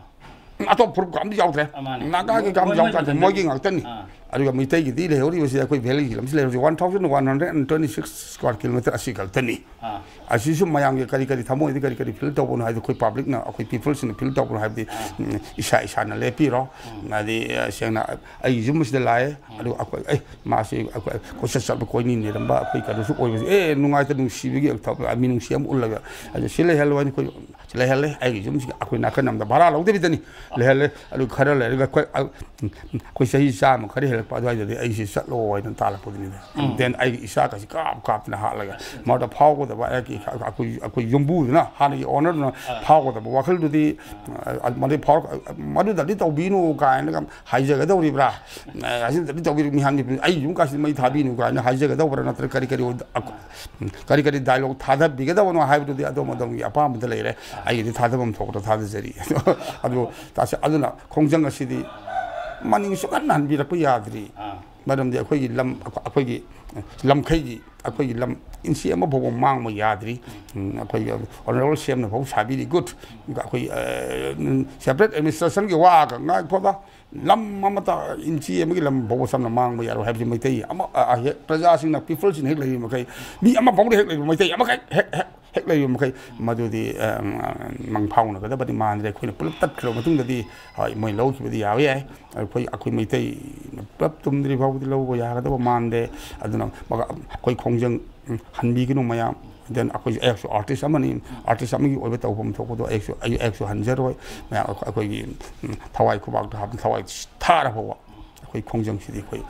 ꯑꯇꯣꯞꯄ ꯐꯨꯔꯨꯞ ꯀꯝꯇ ꯌꯥꯎꯗ꯭ꯔꯦ꯫ ꯑꯥ, ꯃꯥꯅꯦ꯫ ꯅꯥꯒꯥꯒꯤ ꯀꯝ ꯃꯣꯏ ꯌꯥꯎꯗ꯭ꯔꯦ꯫ ꯃꯣꯏꯒꯤ ꯃꯣꯏꯒꯤ ꯉꯥꯛꯇꯅꯤ꯫ ꯑꯥ꯫ ꯑꯗꯨꯒ ꯃꯩꯇꯩꯒꯤꯗꯤ ꯂꯩꯍꯧꯔꯤꯕꯁꯤ ꯑꯩꯈꯣꯏ valley-ꯒꯤ ꯂꯝꯁꯤ ꯂꯩꯍꯧꯔꯤꯁꯤ one thousand one hundred and twenty six square kilometer ꯑꯁꯤ ꯈꯛꯇꯅꯤ꯫ ꯑꯥ꯫ ꯑꯁꯤꯁꯨ ꯃꯌꯥꯝꯒꯤ ꯀꯔꯤ ꯀꯔꯤ ꯊꯃꯣꯏꯗ ꯀꯔꯤ ꯀꯔꯤ feel ꯇꯧꯕꯅꯣ ꯍꯥꯏꯗꯤ ꯑꯩꯈꯣꯏ public-ꯅ, ꯑꯩꯈꯣꯏ people-ꯁꯤꯡꯅ feel ꯇꯧꯕꯅꯣ ꯍꯥꯏꯕꯗꯤ, ꯑꯥ꯫ ꯎꯝ, ꯏꯁꯥ ꯏꯁꯥꯅ ꯂꯦꯞꯄꯤꯔꯣ꯫ ꯎꯝ꯫ ꯍꯥꯏꯗꯤ, ꯑ, ꯁꯦꯡꯅ ꯑꯩꯒꯤ ꯌꯨꯝ ꯑꯁꯤꯗ ꯂꯥꯛꯑꯦ꯫ ꯎꯝ꯫ ꯑꯗꯨ ꯑꯩꯈꯣꯏ, ꯑꯦ, ꯃꯥꯁꯤ ꯑꯩꯈꯣꯏ ꯀꯣꯏꯆꯠ ꯆꯠꯄ ꯀꯣꯏꯅꯤ ꯂꯩꯔꯝꯕ ꯑꯩꯈꯣꯏ ꯀꯩꯅꯣꯁꯨ ꯑꯣꯏꯕꯁꯦ, ꯑꯦ, ꯅꯨꯡꯉꯥꯏꯇ ꯅꯨꯡꯁꯤꯕꯒꯤ ꯃꯤꯅꯨꯡꯁꯤ ꯑꯃ ꯎꯠꯂꯒ, ꯑꯗꯨ ꯁꯤ ꯂꯩꯍꯜꯂꯣ ꯍꯥꯏꯅ ꯑꯩꯈꯣꯏ ꯂꯩꯍꯜꯂꯦ꯫ ꯑꯩꯒꯤ ꯌꯨꯝꯁꯤꯒꯤ ꯑꯩꯈꯣꯏ ꯅꯥꯀꯟ ꯑꯃꯗ ꯚꯔꯥ ꯂꯧꯗꯕꯤꯗꯅꯤ ꯂꯩꯍꯜꯂꯦ꯫ ꯑꯗꯨ ꯈꯔ ꯂꯩꯔꯒ ꯑꯩꯈꯣꯏ, ꯑ, ꯑꯩꯈꯣꯏ ꯆꯍꯤ ꯆꯥꯝꯃ ꯈꯔ ꯍꯦꯜꯂꯛꯄ ꯑꯗꯨꯋꯥꯏꯗꯗꯤ ꯑꯩꯁꯦ ꯆꯠꯂꯣ ꯍꯥꯏꯅ ꯇꯥꯜꯂꯛꯄꯗꯨꯅꯤꯗ꯫ ꯎꯝ꯫ Then ꯑꯩꯒꯤ ꯏꯆꯥꯒꯁꯤ ꯀꯥꯞ ꯀꯥꯞꯇꯅ ꯍꯥꯠꯂꯒ ꯃꯗꯨꯗ ꯐꯥꯎꯒꯗꯕ ꯑꯩꯒꯤ, ꯑꯩꯈꯣꯏ, ꯑꯩꯈꯣꯏ ꯌꯨꯝꯕꯨꯗꯨꯅ, ꯍꯥꯟꯅꯒꯤ owner-ꯗꯨꯅ ꯑꯥ꯫ ꯐꯥꯎꯒꯗꯕ ꯋꯥꯈꯜꯗꯨꯗꯤ, ꯑꯥ꯫ ꯑ, ꯃꯗꯨ ꯐꯥꯎꯔ-, ꯃꯗꯨꯗꯗꯤ ꯇꯧꯕꯤꯅꯨ ꯀꯥꯏꯅꯒ ꯍꯥꯏꯖꯒꯗꯧꯔꯤꯕ꯭ꯔꯥ? ꯑ, ꯑꯁꯤꯗꯗꯤ ꯇꯧꯕꯤꯔꯨ, ꯃꯤꯍꯥꯟꯒꯤ ꯑꯩ ꯌꯨꯝ ꯀꯥꯁꯤꯗ ꯃꯩ ꯊꯥꯕꯤꯅꯨ ꯀꯥꯏꯅ ꯍꯥꯏꯖꯒꯗꯧꯕ꯭ꯔꯥ? ꯅꯠꯇ꯭ꯔꯒ ꯀꯔꯤ ꯀꯔꯤ ꯑꯣꯏ-, ꯑ, ꯀꯔꯤ ꯀꯔꯤ dialogue ꯊꯥꯗꯕꯤꯒꯗꯕꯅꯣ ꯍꯥꯏꯕꯗꯨꯗꯤ ꯑꯗꯣꯝ ꯑꯗꯣꯝꯒꯤ ꯑꯄꯥꯝꯕꯗ ꯂꯩꯔꯦ꯫ ꯑꯩꯒꯤꯗꯤ ꯊꯥꯗꯐꯝ ꯊꯣꯛꯄꯗ ꯊꯥꯗꯖꯔꯤ꯫ ꯑꯗꯨ ꯇꯥꯁꯦ-, ꯑꯗꯨꯅ ꯈꯣꯡꯖꯪ ꯑꯁꯤꯗꯤ ꯃꯅꯤꯡ ꯁꯨꯡꯍꯟ ꯍꯟꯕꯤꯔꯛꯄ ꯌꯥꯗ꯭ꯔꯤ꯫ ꯑꯥ꯫ ꯃꯔꯝꯗꯤ ꯑꯩꯈꯣꯏꯒꯤ ꯂꯝ, ꯑꯩꯈꯣꯏꯒꯤ ꯂꯝꯈꯩꯒꯤ, ꯑꯩꯈꯣꯏꯒꯤ ꯂꯝ ꯏꯟꯆꯤ ꯑꯃ ꯐꯥꯎꯕ ꯃꯥꯡꯕ ꯌꯥꯗ꯭ꯔꯤ꯫ ꯎꯝ, ꯑꯩꯈꯣꯏꯒꯤ Honourable C M-ꯅ ꯐꯥꯎ ꯁꯥꯕꯤꯔꯤ, good꯫ ꯑꯩꯈꯣꯏ, ꯑ, separate administration-ꯒꯤ ꯋꯥꯒ ꯉꯥꯏꯈꯣꯗ꯫ ꯂꯝ ꯑꯃꯇ, ꯏꯟꯆꯤ ꯑꯃꯒꯤ ꯂꯝ ꯐꯥꯎꯕ ꯁꯝꯅ ꯃꯥꯡꯕ ꯌꯥꯔꯣꯏ ꯍꯥꯏꯕꯁꯤ ꯃꯩꯇꯩ ꯑꯃ, ꯑ, ꯑ, ꯍꯦꯛ ꯄ꯭ꯔꯖꯥꯁꯤꯡꯅ, people-ꯁꯤꯡꯅ ꯍꯦꯛ ꯂꯩꯔꯤꯕ ꯃꯈꯩ, ꯃꯤ ꯑꯃ ꯐꯥꯎꯕꯗ ꯍꯦꯛ ꯂꯩꯔꯤꯕ ꯃꯩꯇꯩ ꯑꯃꯈꯛ ꯍꯦꯛ, ꯍꯦꯛ, ꯍꯦꯛ ꯂꯩꯔꯤꯕ ꯃꯈꯩ ꯃꯗꯨꯗꯤ, ꯑ, ꯃꯪ ꯐꯥꯎꯅꯒꯗꯕꯗꯤ ꯃꯥꯟꯗ꯭ꯔꯦ꯫ ꯑꯩꯈꯣꯏꯅ ꯄꯨꯂꯞ ꯇꯠꯈ꯭ꯔꯕ ꯃꯇꯨꯡꯗꯗꯤ, ꯍꯣꯏ, ꯃꯣꯏ ꯂꯧꯈꯤꯕꯗꯤ ꯌꯥꯕ ꯌꯥꯏ꯫ ꯑꯩꯈꯣꯏ, ꯑꯩꯈꯣꯏ ꯃꯩꯇꯩꯅ ꯄꯨꯂꯞ ꯇꯨꯝꯗ꯭ꯔꯤ ꯐꯥꯎꯕꯗꯤ ꯂꯧꯕ ꯌꯥꯒꯗꯕ ꯃꯥꯟꯗꯦ꯫ ꯑꯗꯨꯅ ꯃꯒ-, ꯑꯩꯈꯣꯏ ꯈꯣꯡꯖꯪ ꯎꯝ, ꯍꯟꯕꯤꯒꯅꯨ ꯃꯌꯥꯝ꯫ Then ꯑꯩꯈꯣꯏꯁꯨ, ꯑꯩꯍꯥꯛꯁꯨ ꯑꯥꯔꯇꯤꯁ ꯑꯃꯅꯤ, ꯑꯥꯔꯇꯤꯁ ꯑꯃꯒꯤ ꯑꯣꯏꯕ ꯇꯧꯐꯝ ꯊꯣꯛꯄꯗꯣ ꯑꯩꯁꯨ, ꯑꯩ, ꯑꯩꯍꯥꯛꯁꯨ ꯍꯟꯖꯔꯣꯏ꯫ ꯃꯌꯥꯝ ꯑꯩꯈꯣꯏ-, ꯑꯩꯈꯣꯏꯒꯤ, ꯎꯝ, ꯊꯋꯥꯏ ꯈꯨꯕꯥꯛꯇ ꯍꯥꯞꯄ, ꯊꯋꯥꯏ ꯊꯥꯔ ꯐꯥꯎꯕ ꯑꯩꯈꯣꯏ ꯈꯣꯡꯖꯪꯁꯤꯗꯤ ꯑꯩꯈꯣꯏ,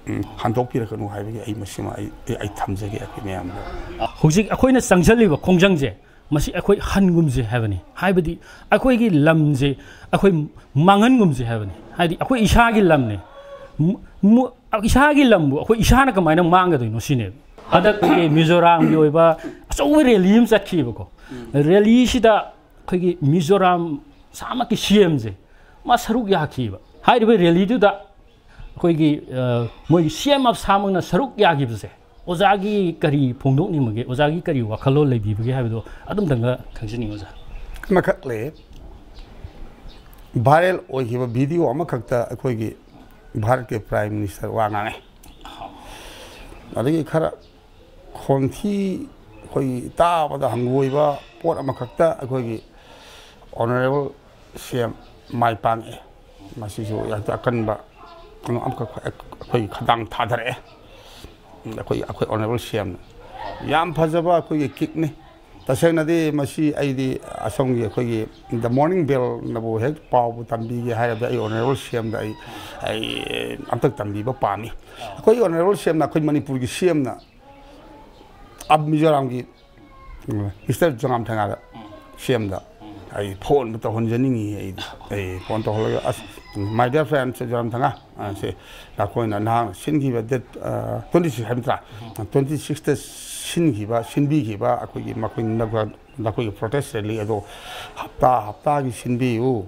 ꯎꯝ, ꯍꯟꯗꯣꯛꯄꯤꯔꯛꯀꯅꯨ ꯍꯥꯏꯕꯒꯤ ꯑꯩ ꯃꯁꯤꯃ ꯑꯩ, ꯑꯩ, ꯑꯩ ꯊꯝꯖꯒꯦ ꯑꯩꯈꯣꯏ ꯃꯌꯥꯝꯗ꯫ ꯍꯧꯖꯤꯛ ꯑꯩꯈꯣꯏꯅ ꯆꯪꯁꯤꯜꯂꯤꯕ ꯈꯣꯡꯖꯪꯁꯦ, ꯃꯁꯤ ꯑꯩꯈꯣꯏ ꯍꯟꯒꯨꯝꯁꯦ ꯍꯥꯏꯕꯅꯤ꯫ ꯍꯥꯏꯕꯗꯤ ꯑꯩꯈꯣꯏꯒꯤ ꯂꯝꯁꯦ ꯑꯩꯈꯣꯏ ꯃꯥꯡꯍꯟꯒꯨꯝꯁꯦ ꯍꯥꯏꯕꯅꯤ꯫ ꯍꯥꯏꯗꯤ ꯑꯩꯈꯣꯏ ꯏꯁꯥꯒꯤ ꯂꯝꯅꯦ꯫ ꯃꯨ-, ꯃꯨ-, ꯏꯁꯥꯒꯤ ꯂꯝꯕꯨ ꯑꯩꯈꯣꯏ ꯏꯁꯥꯅ ꯀꯃꯥꯏꯅ ꯃꯥꯡꯒꯗꯣꯏꯅꯣ ꯁꯤꯅꯦꯕ꯫ ꯍꯟꯗꯛꯇꯒꯤ ꯃꯤꯖꯣꯔꯥꯝꯒꯤ ꯑꯣꯏꯕ ꯑꯆꯧꯕ ꯔꯦꯂꯤ ꯑꯃ ꯆꯠꯈꯤꯕꯀꯣ꯫ ꯔꯦꯂꯤꯁꯤꯗ ꯑꯩꯈꯣꯏꯒꯤ ꯃꯤꯖꯣꯔꯥꯝ ꯏꯁꯥꯃꯛꯀꯤ ꯁꯤ ꯑꯦꯝꯁꯦ ꯃꯥ ꯁꯔꯨꯛ ꯌꯥꯈꯤꯕ꯫ ꯍꯥꯏꯔꯤꯕ ꯔꯦꯂꯤꯗꯨꯗ ꯑꯩꯈꯣꯏꯒꯤ, ꯑ, ꯃꯣꯏꯒꯤ ꯁꯤ ꯑꯦꯝ ꯑꯁꯥꯃꯛꯅ ꯁꯔꯨꯛ ꯌꯥꯈꯤꯕꯁꯦ, ꯑꯣꯖꯥꯒꯤ ꯀꯔꯤ ꯐꯣꯡꯗꯣꯛꯅꯤꯡꯕꯒꯦ, ꯑꯣꯖꯥꯒꯤ ꯀꯔꯤ ꯋꯥꯈꯜꯂꯣꯟ ꯂꯩꯕꯤꯕꯒꯦ ꯍꯥꯏꯕꯗꯣ ꯑꯗꯨꯝꯇꯪꯒ ꯈꯪꯖꯅꯤꯡꯉꯤ, ꯑꯣꯖꯥ꯫ ꯑꯃꯈꯛ ꯂꯩ, viral ꯑꯣꯏꯈꯤꯕ video ꯑꯃꯈꯛꯇ ꯑꯩꯈꯣꯏꯒꯤ ꯚꯥꯔꯠꯀꯤ Prime Minister ꯋꯥ ꯉꯥꯡꯉꯦ꯫ ꯑꯗꯒꯤ ꯈꯔ ꯈꯣꯟꯊꯤ, ꯑꯩꯈꯣꯏꯒꯤ ꯇꯥꯕꯗ ꯍꯪꯒꯣꯏꯕ ꯄꯣꯠ ꯑꯃꯈꯛꯇ ꯑꯩꯈꯣꯏꯒꯤ Honourable ꯁꯤ ꯑꯦꯝ ꯃꯥꯏ ꯄꯥꯛꯑꯦ꯫ ꯃꯁꯤꯁꯨ ꯌꯥꯝ ꯑꯀꯟꯕ ꯀꯩꯅꯣ ꯑꯃꯈꯛ ꯑꯩꯈꯣꯏꯒꯤ ꯈꯗꯥꯡ ꯊꯥꯗꯔꯛꯑꯦ꯫ ꯑꯩꯈꯣꯏ, ꯑꯩꯈꯣꯏ Honourable ꯁꯤ ꯑꯦꯝꯅ꯫ ꯌꯥꯝ ꯐꯖꯕ ꯑꯩꯈꯣꯏꯒꯤ ꯀꯤꯛꯅꯤ꯫ ꯇꯁꯦꯡꯅꯗꯤ ꯃꯁꯤ ꯑꯩꯗꯤ ꯑꯁꯣꯝꯒꯤ ꯑꯩꯈꯣꯏꯒꯤ The Morning Bellꯅꯕꯨ ꯍꯦꯛ ꯄꯥꯎꯕꯨ ꯇꯝꯕꯤꯒꯦ ꯍꯥꯏꯔꯕꯗꯤ ꯑꯩ Honourable ꯁꯤ ꯑꯦꯝꯗ ꯑꯩ, ꯑꯩ ꯑꯝꯇ ꯇꯝꯕꯤꯕ ꯄꯥꯝꯃꯤ꯫ ꯑꯩꯈꯣꯏ Honourable ꯁꯤ ꯑꯦꯝꯅ, ꯑꯩꯈꯣꯏ ꯃꯅꯤꯄꯨꯔꯒꯤ ꯁꯤ ꯑꯦꯝꯅ ꯑꯞ ꯃꯤꯖꯣꯔꯥꯝꯒꯤ, ꯎꯝ, Mister ꯖꯣꯔꯥꯝꯊꯪꯒꯥꯗ, ꯁꯤ ꯑꯦꯝꯗ ꯑꯩ ꯐꯣꯟꯕꯨ ꯇꯧꯍꯟꯖꯅꯤꯡꯉꯤ꯫ ꯑꯩꯗꯤ ꯑꯩ ꯐꯣꯟ ꯇꯧꯍꯜꯂꯒ, "ꯑꯁ, my dear friend ꯖꯣꯔꯥꯝꯊꯪꯒꯥ, ꯑ, ꯁꯦ, ꯅꯈꯣꯏꯅ ꯅꯍꯥꯛꯅ ꯁꯤꯟꯈꯤꯕ date, ꯑ, twenty six ꯍꯥꯏꯕ ꯅꯠꯇ꯭ꯔꯥ? Twenty sixꯇ ꯁꯤꯟꯈꯤꯕ, ꯁꯤꯟꯕꯤꯈꯤꯕ ꯑꯩꯈꯣꯏꯒꯤ ꯃꯈꯣꯏ ꯅꯈꯣꯏꯒꯤ protest rally ꯑꯗꯣ ꯍꯞꯇꯥ ꯍꯞꯇꯥꯒꯤ ꯁꯤꯟꯕꯤꯌꯨ꯫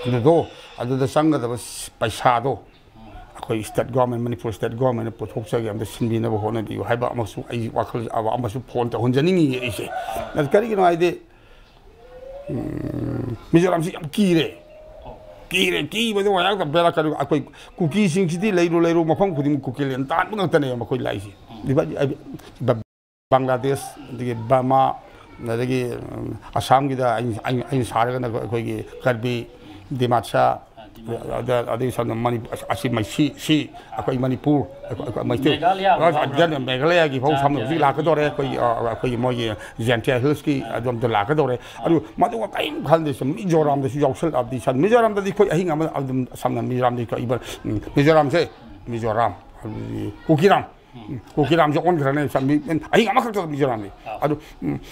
ꯑꯗꯨꯗꯣ, ꯑꯗꯨꯗ ꯆꯪꯒꯗꯕ ꯄꯩꯁꯥꯗꯣ ꯑꯩꯈꯣꯏ state government, ꯃꯅꯤꯄꯨꯔ state governmentꯅ ꯄꯨꯊꯣꯛꯆꯒꯦ, ꯑꯝꯇ ꯁꯤꯟꯕꯤꯅꯕ ꯍꯣꯠꯅꯕꯤꯌꯨ" ꯍꯥꯏꯕ ꯑꯃꯁꯨ ꯑꯩ ꯋꯥꯈꯜ ꯑꯃꯁꯨ ꯐꯣꯟ ꯇꯧꯍꯟꯖꯅꯤꯡꯉꯤ ꯑꯩꯁꯦ꯫ ꯑꯗꯨ ꯀꯔꯤꯒꯤꯅꯣ ꯍꯥꯏꯗꯤ, ꯎꯝ, ꯃꯤꯖꯣꯔꯥꯝꯁꯤ ꯌꯥꯝ ꯀꯤꯔꯦ꯫ ꯀꯤꯔꯦ, ꯀꯤꯕꯗ ꯋꯥꯌꯥꯛꯇ ꯕꯦꯔꯥ ꯀꯔꯤ, ꯑꯩꯈꯣꯏ ꯀꯨꯀꯤꯁꯤꯡꯁꯤꯗꯤ ꯂꯩꯔꯨ ꯂꯩꯔꯨ ꯃꯐꯝ ꯈꯨꯗꯤꯡꯃꯛ ꯀꯨꯀꯤꯂꯦꯟ ꯇꯥꯟꯕ ꯉꯥꯛꯇꯅꯦ ꯃꯈꯣꯏ ꯂꯥꯛꯏꯁꯦ꯫ ꯕꯪꯒ꯭ꯂꯥꯗꯦꯁ, ꯑꯗꯒꯤ ꯕꯔꯃꯥ, ꯑꯗꯒꯤ, ꯎꯝ, ꯑꯁꯥꯝꯒꯤꯗ ꯑꯩꯅ, ꯑꯩꯅ, ꯑꯩꯅ ꯁꯥꯔꯒꯅ ꯑꯩꯈꯣꯏꯒꯤ ꯀꯔꯕꯤ, ꯗꯤꯃꯥꯁꯥ, ꯑꯗ ꯑꯗꯩ ꯁꯝꯅ ꯃꯅꯤꯄꯨꯔ ꯑꯁꯤ ꯃꯩꯁꯤ ꯁꯤ ꯑꯩꯈꯣꯏ ꯃꯅꯤꯄꯨꯔ ꯑꯩꯈꯣꯏ ꯑꯩꯈꯣꯏ ꯃꯩꯇꯩ ꯃꯦꯘꯥꯂꯌꯥ ꯑꯗꯨ ꯃꯦꯘꯥꯂꯌꯥꯒꯤ ꯐꯥꯎ ꯁꯝꯅ ꯍꯧꯖꯤꯛ ꯂꯥꯛꯀꯗꯧꯔꯦ ꯑꯩꯈꯣꯏ ꯑꯩꯈꯣꯏꯒꯤ ꯃꯣꯏꯒꯤ ꯖꯦꯟꯇꯤꯌꯥ ꯍꯤꯜꯁꯀꯤ ꯑꯗꯣꯝꯗ ꯂꯥꯛꯀꯗꯧꯔꯦ꯫ ꯑꯗꯨ ꯃꯗꯨꯒ ꯀꯔꯤꯝ ꯈꯟꯗꯦ ꯁꯨꯝ ꯃꯤꯖꯣꯔꯥꯝꯗꯁꯨ ꯌꯥꯎꯁꯜꯂꯛꯑꯕꯗꯤ ꯁꯝ ꯃꯤꯖꯣꯔꯥꯝꯗꯗꯤ ꯑꯩꯈꯣꯏ ꯑꯍꯤꯡ ꯑꯃ ꯑꯗꯨꯝ ꯁꯝꯅ ꯃꯤꯖꯣꯔꯥꯝꯗꯤ ꯀꯛꯏꯕ ꯃꯤꯖꯣꯔꯥꯝꯁꯦ ꯃꯤꯖꯣꯔꯥꯝ ꯑꯗꯨꯗꯤ ꯀꯨꯀꯤꯔꯥꯝ ꯀꯨꯀꯤꯔꯥꯝꯁꯦ ꯑꯣꯟꯈ꯭ꯔꯅꯦ ꯁꯝ ꯃꯤ ꯑꯍꯤꯡ ꯑꯃꯈꯛꯇ ꯃꯤꯖꯣꯔꯥꯝꯗꯤ꯫ ꯑꯗꯨ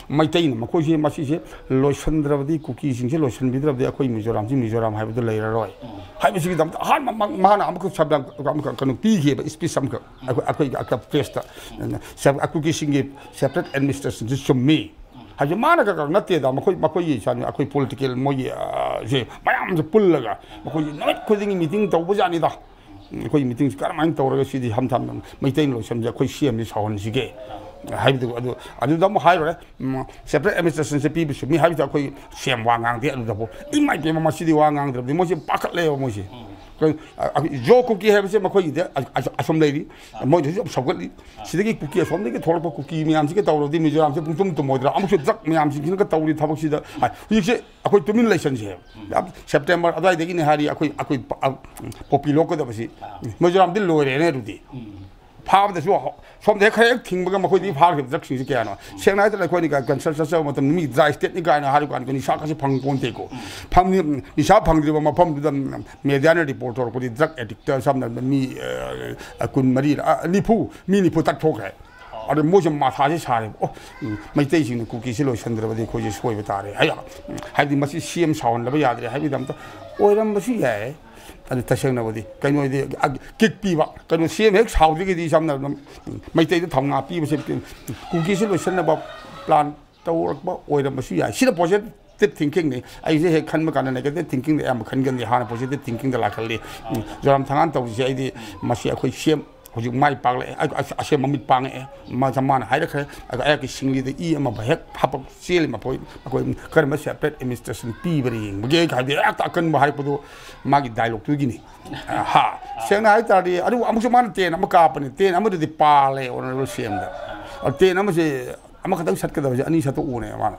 ꯃꯩꯇꯩꯅ ꯃꯈꯣꯏꯁꯦ ꯃꯁꯤꯁꯦ ꯂꯣꯏꯁꯤꯟꯗ꯭ꯔꯕꯗꯤ ꯀꯨꯀꯤꯁꯤꯡꯁꯦ ꯂꯣꯏꯁꯤꯟꯕꯤꯗ꯭ꯔꯕꯗꯤ ꯑꯩꯈꯣꯏ ꯃꯤꯖꯣꯔꯥꯝꯁꯤ ꯃꯤꯖꯣꯔꯥꯝ ꯍꯥꯏꯕꯗꯨ ꯂꯩꯔꯔꯣꯏ ꯍꯥꯏꯕꯁꯤꯒꯤꯗꯃꯛꯇ ꯑꯍꯥꯟꯕ ꯃꯥꯅ ꯑꯃꯈꯛ ꯁꯕ ꯑꯃꯈꯛ ꯀꯩꯅꯣ ꯄꯤꯈꯤꯕ ꯏꯁꯄꯤꯁ ꯑꯃꯈꯛ ꯑꯩꯈꯣꯏ ꯑꯩꯈꯣꯏꯒꯤ ꯄ꯭ꯔꯦꯁꯇ ꯀꯨꯀꯤꯁꯤꯡꯒꯤ ꯁꯦꯄꯔꯦꯠ ꯑꯦꯗꯃꯤꯅꯤꯁꯇ꯭ꯔꯦꯁꯟꯁꯤ ꯆꯨꯝꯃꯤ ꯍꯥꯏꯁꯦ ꯃꯥꯅ ꯈꯛ ꯅꯠꯇꯦꯗ ꯃꯈꯣꯏ ꯃꯈꯣꯏꯒꯤ ꯑꯩꯈꯣꯏ ꯄꯣꯂꯤꯇꯤꯀꯦꯜ ꯃꯣꯏꯒꯤ ꯁꯦ ꯃꯌꯥꯝꯁꯦ ꯄꯨꯜꯂꯒ ꯃꯈꯣꯏꯁꯤ ꯅꯨꯃꯤꯠ ꯈꯨꯗꯤꯡꯒꯤ ꯃꯤꯇꯤꯡ ꯇꯧꯕꯖꯥꯠꯅꯤꯗ꯫ ꯑꯩꯈꯣꯏ ꯃꯤꯇꯤꯡꯁꯤ ꯀꯔꯝꯍꯥꯏꯅ ꯇꯧꯔꯒ ꯁꯤꯗꯤ ꯍꯟꯊꯅ ꯃꯩꯇꯩ ꯂꯣꯏꯁꯪꯁꯦ ꯑꯩꯈꯣꯏ ꯁꯤ ꯑꯦꯝꯁꯤ ꯁꯥꯎꯍꯟꯁꯤꯒꯦ ꯍꯥꯏꯕꯗꯨ ꯑꯗꯨ ꯑꯗꯨꯗ ꯑꯃꯨꯛ ꯍꯥꯏꯔꯨꯔꯦ꯫ ꯁꯦꯄꯔꯦꯠ ꯑꯦꯗꯃꯤꯅꯤꯁꯇ꯭ꯔꯦꯁꯟꯁꯦ ꯄꯤꯕꯁꯨ ꯃꯤ ꯍꯥꯏꯕꯗ ꯑꯩꯈꯣꯏ ꯁꯤ ꯑꯦꯝ ꯋꯥ ꯉꯥꯡꯗꯦ ꯑꯗꯨꯗꯕꯨ ꯏꯃꯥ ꯏꯕꯦꯝꯃ ꯃꯁꯤꯗꯤ ꯋꯥ ꯉꯥꯡꯗ꯭ꯔꯕꯗꯤ ꯃꯣꯏꯁꯦ ꯄꯥꯈꯠꯂꯦꯕ ꯃꯣꯏꯁꯦ꯫ ꯖꯣ ꯀꯨꯀꯤ ꯍꯥꯏꯕꯁꯦ ꯃꯈꯣꯏꯒꯤꯗꯤ ꯑꯁꯨꯝ ꯂꯩꯔꯤ꯫ ꯃꯣꯏꯗꯁꯨ ꯌꯥꯝ ꯁꯧꯒꯠꯂꯤ꯫ ꯁꯤꯗꯒꯤ ꯀꯨꯀꯤ ꯑꯁꯣꯝꯗꯒꯤ ꯊꯣꯛꯂꯛꯄ ꯀꯨꯀꯤ ꯃꯌꯥꯝꯁꯤꯒ ꯇꯧꯔꯗꯤ ꯃꯤꯖꯣꯔꯥꯝꯁꯦ ꯄꯨꯡꯇꯨꯝ ꯇꯨꯝꯃꯣꯏꯗ꯭ꯔꯥ ꯑꯃꯨꯛꯁꯨ ꯗ꯭ꯔꯛ ꯃꯌꯥꯝꯁꯤꯡꯁꯤꯅꯒ ꯇꯧꯔꯤ ꯊꯕꯛꯁꯤꯗ ꯍꯧꯖꯤꯛꯁꯦ ꯑꯩꯈꯣꯏ ꯇꯨꯃꯤꯟ ꯂꯩꯁꯟꯁꯦ꯫ ꯁꯦꯞꯇꯦꯝꯕꯔ ꯑꯗꯨꯋꯥꯏꯗꯒꯤꯅꯤ ꯍꯥꯏꯔꯤ ꯑꯩꯈꯣꯏ ꯑꯩꯈꯣꯏ ꯄꯣꯄꯤ ꯂꯣꯛꯀꯗꯕꯁꯤ꯫ ꯃꯤꯖꯣꯔꯥꯝꯗꯤ ꯂꯣꯏꯔꯦꯅꯦ ꯑꯗꯨꯗꯤ꯫ ꯐꯥꯕꯗꯁꯨ ꯁꯣꯝꯗ ꯍꯦꯛ ꯈꯔ ꯍꯦꯛ ꯊꯤꯡꯕꯒ ꯃꯈꯣꯏꯗꯒꯤ ꯐꯥꯈꯤꯕ ꯗ꯭ꯔꯛꯁꯤꯡꯁꯦ ꯀꯌꯥꯅꯣ ꯁꯦꯡꯅ ꯍꯥꯏꯗꯅ ꯑꯩꯈꯣꯏꯅ ꯀꯟꯁꯜ ꯆꯠꯆꯕ ꯃꯇꯝꯗ ꯃꯤ ꯗ꯭ꯔꯥꯏ ꯁ꯭ꯇꯦꯠꯅꯤ ꯀꯥꯏꯅ ꯍꯥꯏꯔ ꯀꯥꯟꯗ ꯅꯤꯁꯥ ꯀꯁꯤ ꯐꯪ ꯄꯣꯟꯇꯦꯀꯣ꯫ ꯐꯪꯅꯤ ꯅꯤꯁꯥ ꯐꯪꯗ꯭ꯔꯤꯕ ꯃꯐꯝꯗꯨꯗ ꯃꯦꯗꯤꯌꯥꯅ ꯔꯤꯄꯣꯔꯠ ꯇꯧꯔꯛꯄꯗꯤ ꯗ꯭ꯔꯛ ꯑꯦꯗꯤꯛꯇ ꯁꯝꯅ ꯃꯤ ꯀꯨꯟ ꯃꯔꯤ ꯅꯤꯐꯨ ꯃꯤ ꯅꯤꯐꯨ ꯇꯠꯊꯣꯛꯈ꯭ꯔꯦ꯫ ꯑꯗꯨ ꯃꯣꯏꯁꯦ ꯃꯊꯥꯁꯦ ꯁꯥꯔꯦꯕ ꯑꯣ ꯃꯩꯇꯩꯁꯤꯡꯅ ꯀꯨꯀꯤꯁꯦ ꯂꯣꯏꯁꯤꯟꯗ꯭ꯔꯕꯗꯤ ꯑꯩꯈꯣꯏꯁꯦ ꯁꯣꯏꯕ ꯇꯥꯔꯦ꯫ ꯍꯥꯏ ꯍꯥꯏꯕꯗꯤ ꯃꯁꯤ ꯁꯤ ꯑꯦꯝ ꯁꯥꯎꯍꯟꯗꯕ ꯌꯥꯗ꯭ꯔꯦ ꯍꯥꯏꯕꯒꯤꯗꯃꯛꯇ ꯑꯣꯏꯔꯝꯕꯁꯨ ꯌꯥꯏ꯫ ꯑꯗꯨ ꯇꯁꯦꯡꯅꯕꯨꯗꯤ ꯀꯩꯅꯣꯗꯤ ꯀꯤꯛ ꯄꯤꯕ ꯀꯩꯅꯣ ꯁꯤ ꯑꯦꯝ ꯍꯦꯛ ꯁꯥꯎꯗ꯭ꯔꯤꯒꯗꯤ ꯁꯝꯅ ꯑꯗꯨꯝ ꯃꯩꯇꯩꯗ ꯊꯧꯅꯥ ꯄꯤꯕꯁꯦ ꯀꯨꯀꯤꯁꯦ ꯂꯣꯏꯁꯤꯟꯅꯕ ꯄ꯭ꯂꯥꯟ ꯇꯧꯔꯛꯄ ꯑꯣꯏꯔꯝꯕꯁꯨ ꯌꯥꯏ꯫ ꯁꯤꯅ ꯄꯣꯖꯤꯇꯤꯕ ꯊꯤꯡꯀꯤꯡꯅꯤ꯫ ꯑꯩꯁꯦ ꯍꯦꯛ ꯈꯟꯕ ꯀꯥꯟꯗ ꯅꯦꯒꯦꯇꯤꯕ ꯊꯤꯡꯀꯤꯡꯗ ꯑꯌꯥꯝꯕ ꯈꯟꯒꯟꯗꯦ꯫ ꯍꯥꯟꯅ ꯄꯣꯖꯤꯇꯤꯕ ꯊꯤꯡꯀꯤꯡꯗ ꯂꯥꯛꯍꯜꯂꯤ꯫ ꯖꯣꯔꯥꯝ ꯊꯉꯥꯟ ꯇꯧꯔꯤꯁꯦ ꯑꯩꯗꯤ ꯃꯁꯤ ꯑꯩꯈꯣꯏ ꯁꯤ ꯑꯦꯝ ꯍꯧꯖꯤꯛ ꯃꯥꯏ ꯄꯥꯛꯂꯛꯑꯦ꯫ ꯑꯁꯦꯡꯕ ꯃꯤꯠ ꯄꯥꯡꯉꯛꯑꯦ꯫ ꯃꯥꯅ ꯍꯥꯏꯔꯛꯈ꯭ꯔꯦ꯫ ꯑꯩꯍꯥꯛꯀꯤ ꯁꯤꯡꯂꯤꯗ ꯏ ꯑꯃ ꯍꯦꯛ ꯍꯥꯄꯛ ꯆꯦꯜꯂꯤ꯫ ꯃꯈꯣꯏ ꯃꯈꯣꯏ ꯀꯔꯝꯕ ꯁꯦꯄꯔꯦꯠ ꯑꯦꯗꯃꯤꯅꯤꯁꯇ꯭ꯔꯦꯁꯟ ꯄꯤꯕꯅ ꯌꯦꯡꯕꯒꯦ ꯍꯥꯏꯕꯗꯤ ꯍꯦꯛꯇ ꯑꯀꯟꯕ ꯍꯥꯏꯔꯛꯄꯗꯣ ꯃꯥꯒꯤ ꯗꯥꯏꯂꯣꯛꯇꯨꯒꯤꯅꯤ꯫ ꯍꯥ ꯁꯦꯡꯅ ꯍꯥꯏꯇꯥꯔꯗꯤ ꯑꯗꯨ ꯑꯃꯨꯛꯁꯨ ꯃꯥꯅ ꯇꯦꯟ ꯑꯃ ꯀꯥꯞꯄꯅꯤ꯫ ꯇꯦꯟ ꯑꯃꯗꯨꯗꯤ ꯄꯥꯜꯂꯦ ꯑꯣꯅꯔꯦꯕꯜ ꯁꯤ ꯑꯦꯝꯗ꯫ ꯇꯦꯟ ꯑꯃꯁꯦ ꯑꯃꯈꯛꯇꯪ ꯁꯠꯀꯗꯕꯁꯦ ꯑꯅꯤ ꯁꯠꯇꯣꯛꯎꯅꯦ ꯃꯥꯅ꯫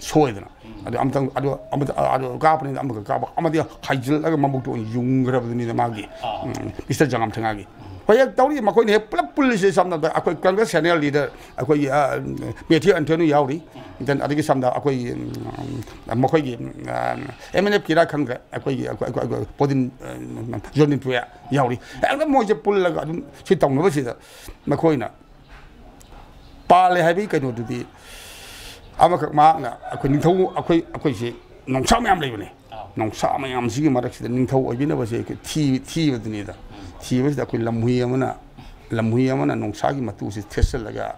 ꯁꯣꯏꯗꯅ꯫ ꯑꯗꯨ ꯑꯃꯇꯪ, ꯑꯗꯨ ꯑꯃꯇ, ꯑꯗꯨ ꯀꯥꯞꯄꯅꯤꯅ ꯑꯃꯈꯛ ꯀꯥꯞꯄ, ꯑꯃꯗꯤ ꯍꯥꯏꯖꯤꯜꯂꯒ ꯃꯕꯨꯛꯇ ꯑꯣꯏꯅ ꯌꯨꯡꯈ꯭ꯔꯕꯗꯨꯅꯤꯅ ꯃꯥꯒꯤ, ꯎꯝ, ꯃꯤꯁꯇꯔ ꯖꯉꯥꯝ ꯊꯦꯉꯥꯒꯤ꯫ ꯍꯣꯏ, ꯍꯦꯛ ꯇꯧꯔꯤ, ꯃꯈꯣꯏꯅ ꯍꯦꯛ ꯄꯨꯂꯞ ꯄꯨꯜꯂꯤꯁꯦ꯫ ꯁꯝꯅ ꯍꯥꯏꯔꯕꯗ ꯑꯩꯈꯣꯏ ꯀꯪꯒ꯭ꯔꯦꯁ ꯁꯦꯅꯤꯌꯔ ꯂꯤꯗꯔ ꯑꯩꯈꯣꯏꯒꯤ, ꯑ, ꯃꯦꯊ꯭ꯌꯨ ꯑꯦꯟꯊꯣꯅꯤ ꯌꯥꯎꯔꯤ꯫ Then ꯑꯗꯒꯤ ꯁꯝꯅ ꯑꯩꯈꯣꯏꯒꯤ, ꯎꯝ, ꯃꯈꯣꯏꯒꯤ, ꯎꯝ, ꯑꯦꯝ ꯑꯦꯟ ꯑꯦꯐ ꯀꯤꯔꯥ ꯈꯪꯗ꯭ꯔꯦ, ꯑꯩꯈꯣꯏꯒꯤ, ꯑꯩꯈꯣꯏ, ꯑꯩꯈꯣꯏ, ꯑꯩꯈꯣꯏ ꯄꯣꯗꯤꯟ, ꯑ, ꯖꯣꯔꯗꯤꯟ ꯄꯨꯌꯥ ꯌꯥꯎꯔꯤ꯫ ꯍꯦꯛꯇ ꯃꯣꯏꯁꯦ ꯄꯨꯜꯂꯒ ꯑꯗꯨꯝ ꯁꯤ ꯇꯧꯅꯕꯁꯤꯗ ꯃꯈꯣꯏꯅ ꯄꯥꯜꯂꯦ ꯍꯥꯏꯕꯒꯤ ꯀꯩꯅꯣꯗꯨꯗꯤ ꯑꯃꯈꯛ, ꯃꯍꯥꯛꯅ ꯑꯩꯈꯣꯏ ꯅꯤꯡꯊꯧ, ꯑꯩꯈꯣꯏ, ꯑꯩꯈꯣꯏꯁꯦ ꯅꯣꯡꯁꯥ ꯃꯌꯥꯝ ꯂꯩꯕꯅꯦ꯫ ꯑꯥ꯫ ꯅꯣꯡꯁꯥ ꯃꯌꯥꯝꯁꯤꯒꯤ ꯃꯔꯛꯁꯤꯗ ꯅꯤꯡꯊꯧ ꯑꯣꯏꯕꯤꯅꯕꯁꯦ ꯑꯩꯈꯣꯏ ꯊꯤ-, ꯊꯤꯕꯗꯨꯅꯤꯗ꯫ ꯎꯝ꯫ ꯊꯤꯕꯁꯤꯗ ꯑꯩꯈꯣꯏ ꯂꯝꯍꯨꯏ ꯑꯃꯅ, ꯂꯝꯍꯨꯏ ꯑꯃꯅ ꯅꯣꯡꯁꯥꯒꯤ ꯃꯇꯨꯁꯦ ꯊꯦꯠꯆꯜꯂꯒ,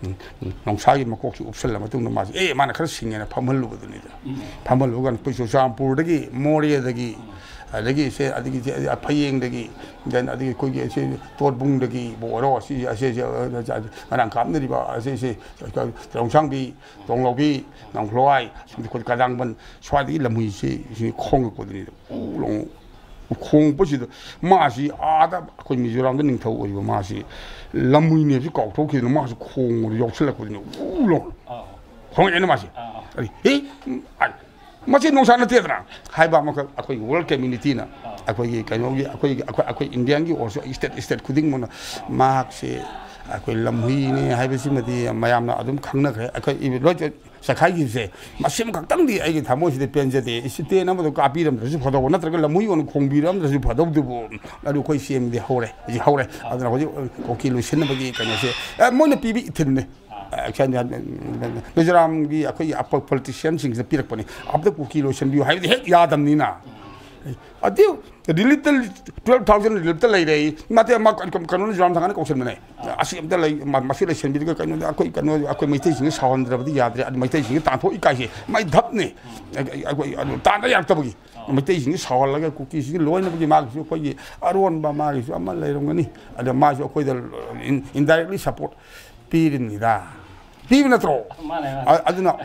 ꯎꯝ, ꯎꯝ, ꯅꯣꯡꯁꯥꯒꯤ ꯃꯀꯣꯛꯁꯤ ꯎꯞꯁꯜꯂ ꯃꯇꯨꯡꯗ ꯃꯥꯁꯦ, "ꯑꯦ, ꯃꯥꯅ ꯈꯔ ꯁꯤꯡꯉꯦꯅ" ꯐꯝꯍꯜꯂꯨꯕꯗꯨꯅꯤꯗ꯫ ꯎꯝ꯫ ꯐꯝꯍꯜꯂꯨꯕ ꯀꯥꯟꯗ ꯑꯩꯈꯣꯏ ꯆꯨꯔꯆꯥꯟꯄꯨꯔꯗꯒꯤ, ꯃꯣꯔꯦꯗꯒꯤ, ꯎꯝ, ꯑꯗꯒꯤ ꯁꯦ, ꯑꯗꯒꯤ ꯁꯦ, ꯐꯌꯦꯡꯗꯒꯤ, then ꯑꯗꯒꯤ ꯑꯩꯈꯣꯏꯒꯤ ꯁꯦ ꯇꯣꯠꯕꯨꯡꯗꯒꯤꯕꯨ ꯑꯣꯏꯔꯣ, ꯑꯁꯤ, ꯑꯁꯤꯁꯦ, ꯉꯔꯥꯡ ꯀꯥꯞꯅꯔꯤꯕ ꯑꯁꯤꯁꯦ, ꯇꯣꯡꯁꯥꯡꯕꯤ, ꯇꯣꯡꯂꯥꯎꯕꯤ, ꯅꯣꯡꯈ꯭ꯂꯋꯥꯏ, ꯑꯩꯈꯣꯏ ꯀꯗꯥꯡꯕꯟ, ꯁ꯭ꯋꯥꯏꯗꯒꯤ ꯂꯝꯍꯨꯏꯁꯤ ꯁꯤ ꯈꯣꯡꯉꯛꯄꯗꯨꯅꯤꯗ꯫ ꯎ ꯂꯣꯡ ꯈꯣꯡꯉꯛꯄꯁꯤꯗ ꯃꯥꯁꯤ ꯑꯥꯗ ꯑꯩꯈꯣꯏ ꯃꯤꯖꯣꯔꯥꯝꯗ ꯅꯤꯡꯊꯧ ꯑꯣꯏꯕ ꯃꯥꯁꯤ ꯂꯝꯍꯨꯏꯅꯦꯕꯁꯤ ꯀꯥꯎꯊꯣꯛꯈꯤꯗꯅ ꯃꯥꯁꯨ ꯈꯣꯡꯕꯗ ꯌꯥꯎꯁꯜꯂꯛꯄꯗꯨꯅꯤ꯫ ꯎ ꯂꯣꯡ ꯑꯥ꯫ ꯈꯣꯡꯉꯛꯑꯦꯅ ꯃꯥꯁꯦ꯫ ꯑꯥ, ꯑꯥ꯫ ꯑꯗꯩ, "ꯍꯦ, ꯎꯝ, ꯑꯥꯏ, ꯃꯁꯤ ꯅꯣꯡꯁꯥ ꯅꯠꯇꯦꯗꯅ" ꯍꯥꯏꯕ ꯑꯃꯈꯛ ꯑꯩꯈꯣꯏꯒꯤ ꯋꯥꯔꯜ ꯀꯝꯃ꯭ꯌꯨꯅꯤꯇꯤꯅ, ꯑꯥ, ꯑꯩꯈꯣꯏꯒꯤ ꯀꯩꯅꯣꯒꯤ, ꯑꯩꯈꯣꯏꯒꯤ, ꯑꯩꯈꯣꯏ, ꯑꯩꯈꯣꯏ ꯏꯟꯗꯤꯌꯥꯒꯤ ꯑꯣꯏꯔꯁꯨ ꯁ꯭ꯇꯦꯠ, ꯁ꯭ꯇꯦꯠ ꯈꯨꯗꯤꯡꯃꯛꯅ ꯃꯍꯥꯛꯁꯦ ꯑꯩꯈꯣꯏ ꯂꯝꯍꯨꯏꯅꯦ ꯍꯥꯏꯕꯁꯤꯃꯗꯤ ꯃꯌꯥꯝꯅ ꯑꯗꯨꯝ ꯈꯪꯅꯈ꯭ꯔꯦ꯫ ꯑꯩꯈꯣꯏ ꯂꯣꯏ ꯆꯈꯥꯏꯈꯤꯕꯁꯦ, ꯃꯁꯤꯃ ꯈꯛꯇꯪꯗꯤ ꯑꯩꯒꯤ ꯊꯃꯣꯏꯁꯤꯗ ꯄꯦꯟꯖꯗꯦ꯫ ꯏꯁꯇꯦꯟ ꯑꯃꯗ ꯀꯥꯞꯄꯤꯔꯝꯗ꯭ꯔꯁꯨ ꯐꯗꯧꯕ, ꯅꯠꯇ꯭ꯔꯒ ꯂꯝꯍꯨꯏ ꯑꯣꯏꯅ ꯈꯣꯡꯕꯤꯔꯝꯗ꯭ꯔꯁꯨ ꯐꯗꯧꯗꯨꯕꯨ꯫ ꯑꯗꯨ ꯑꯩꯈꯣꯏ ꯁꯤ ꯑꯦꯝꯗꯤ ꯍꯧꯔꯦ, ꯍꯧꯖꯤꯛ ꯍꯧꯔꯦ꯫ ꯑꯗꯨꯅ ꯍꯧꯖꯤꯛ ꯀꯨꯀꯤ ꯂꯣꯏꯁꯤꯟꯅꯕꯒꯤ ꯀꯩꯅꯣꯁꯦ, ꯑꯦ, ꯃꯣꯏꯅ ꯄꯤꯕ ꯏꯊꯤꯜꯅꯤ꯫ ꯑꯦ, ꯃꯤꯖꯣꯔꯥꯝꯒꯤ ꯑꯩꯈꯣꯏꯒꯤ ꯑꯄ-, ꯄꯣꯂꯤꯇꯤꯁꯤꯌꯥꯟꯁꯤꯡꯁꯤꯅ ꯄꯤꯔꯛꯄꯅꯤ꯫ ꯑꯝꯇ ꯀꯨꯀꯤ ꯂꯣꯏꯁꯤꯟꯕꯤꯌꯨ ꯍꯥꯏꯕꯗꯤ ꯍꯦꯛ ꯌꯥꯗꯕꯅꯤꯅ꯫ ꯑꯗꯨ ꯔꯤꯂꯤꯞꯇ, ꯇ꯭ꯋꯦꯜꯐ ꯊꯥꯎꯖꯟ ꯔꯤꯂꯤꯞꯇ ꯂꯩꯔꯦ꯫ ꯅꯠꯇꯦ, ꯃꯥ ꯀꯩꯅꯣ, ꯀꯩꯅꯣꯅ ꯖꯣꯔꯥꯝ ꯊꯥꯡꯒꯅ ꯀꯧꯁꯟꯕꯅꯦ꯫ ꯑꯁꯤ ꯑꯝꯇ ꯂꯩ-, ꯃ-, ꯃꯁꯤ ꯂꯩꯁꯟꯕꯤꯔꯒ ꯀꯩꯅꯣꯗ ꯑꯩꯈꯣꯏ ꯀꯩꯅꯣ, ꯑꯩꯈꯣꯏ ꯃꯩꯇꯩꯁꯤꯡꯁꯦ ꯁꯥꯎꯍꯟꯗ꯭ꯔꯕꯗꯤ ꯌꯥꯗ꯭ꯔꯦ꯫ ꯑꯗꯨ ꯃꯩꯇꯩꯁꯤꯡꯁꯦ ꯇꯥꯟꯊꯣꯛ ꯏꯀꯥꯏꯁꯦ ꯃꯥꯏ ꯙꯞꯅꯦ꯫ ꯑꯩꯈꯣꯏ ꯑꯗꯨ ꯇꯥꯟꯗ ꯌꯥꯔꯛꯇꯕꯒꯤ꯫ ꯃꯩꯇꯩꯁꯤꯡꯁꯦ ꯁꯥꯎꯍꯜꯂꯒ ꯀꯨꯀꯤꯁꯤꯡꯁꯦ ꯂꯣꯏꯅꯕꯒꯤ ꯃꯥꯒꯤꯁꯨ ꯑꯩꯈꯣꯏꯒꯤ ꯑꯔꯣꯟꯕ ꯃꯥꯒꯤꯁꯨ ꯑꯃ ꯂꯩꯔꯝꯒꯅꯤ꯫ ꯑꯗ ꯃꯥꯁꯨ ꯑꯩꯈꯣꯏꯗ ꯏꯟ-, indirectly support ꯄꯤꯔꯤꯕꯅꯤꯗ꯫ ꯄꯤꯕ ꯅꯠꯇ꯭ꯔꯣ? ꯃꯥꯅꯦ, ꯃꯥꯅꯦ. ꯑ- ꯑꯗꯨꯅ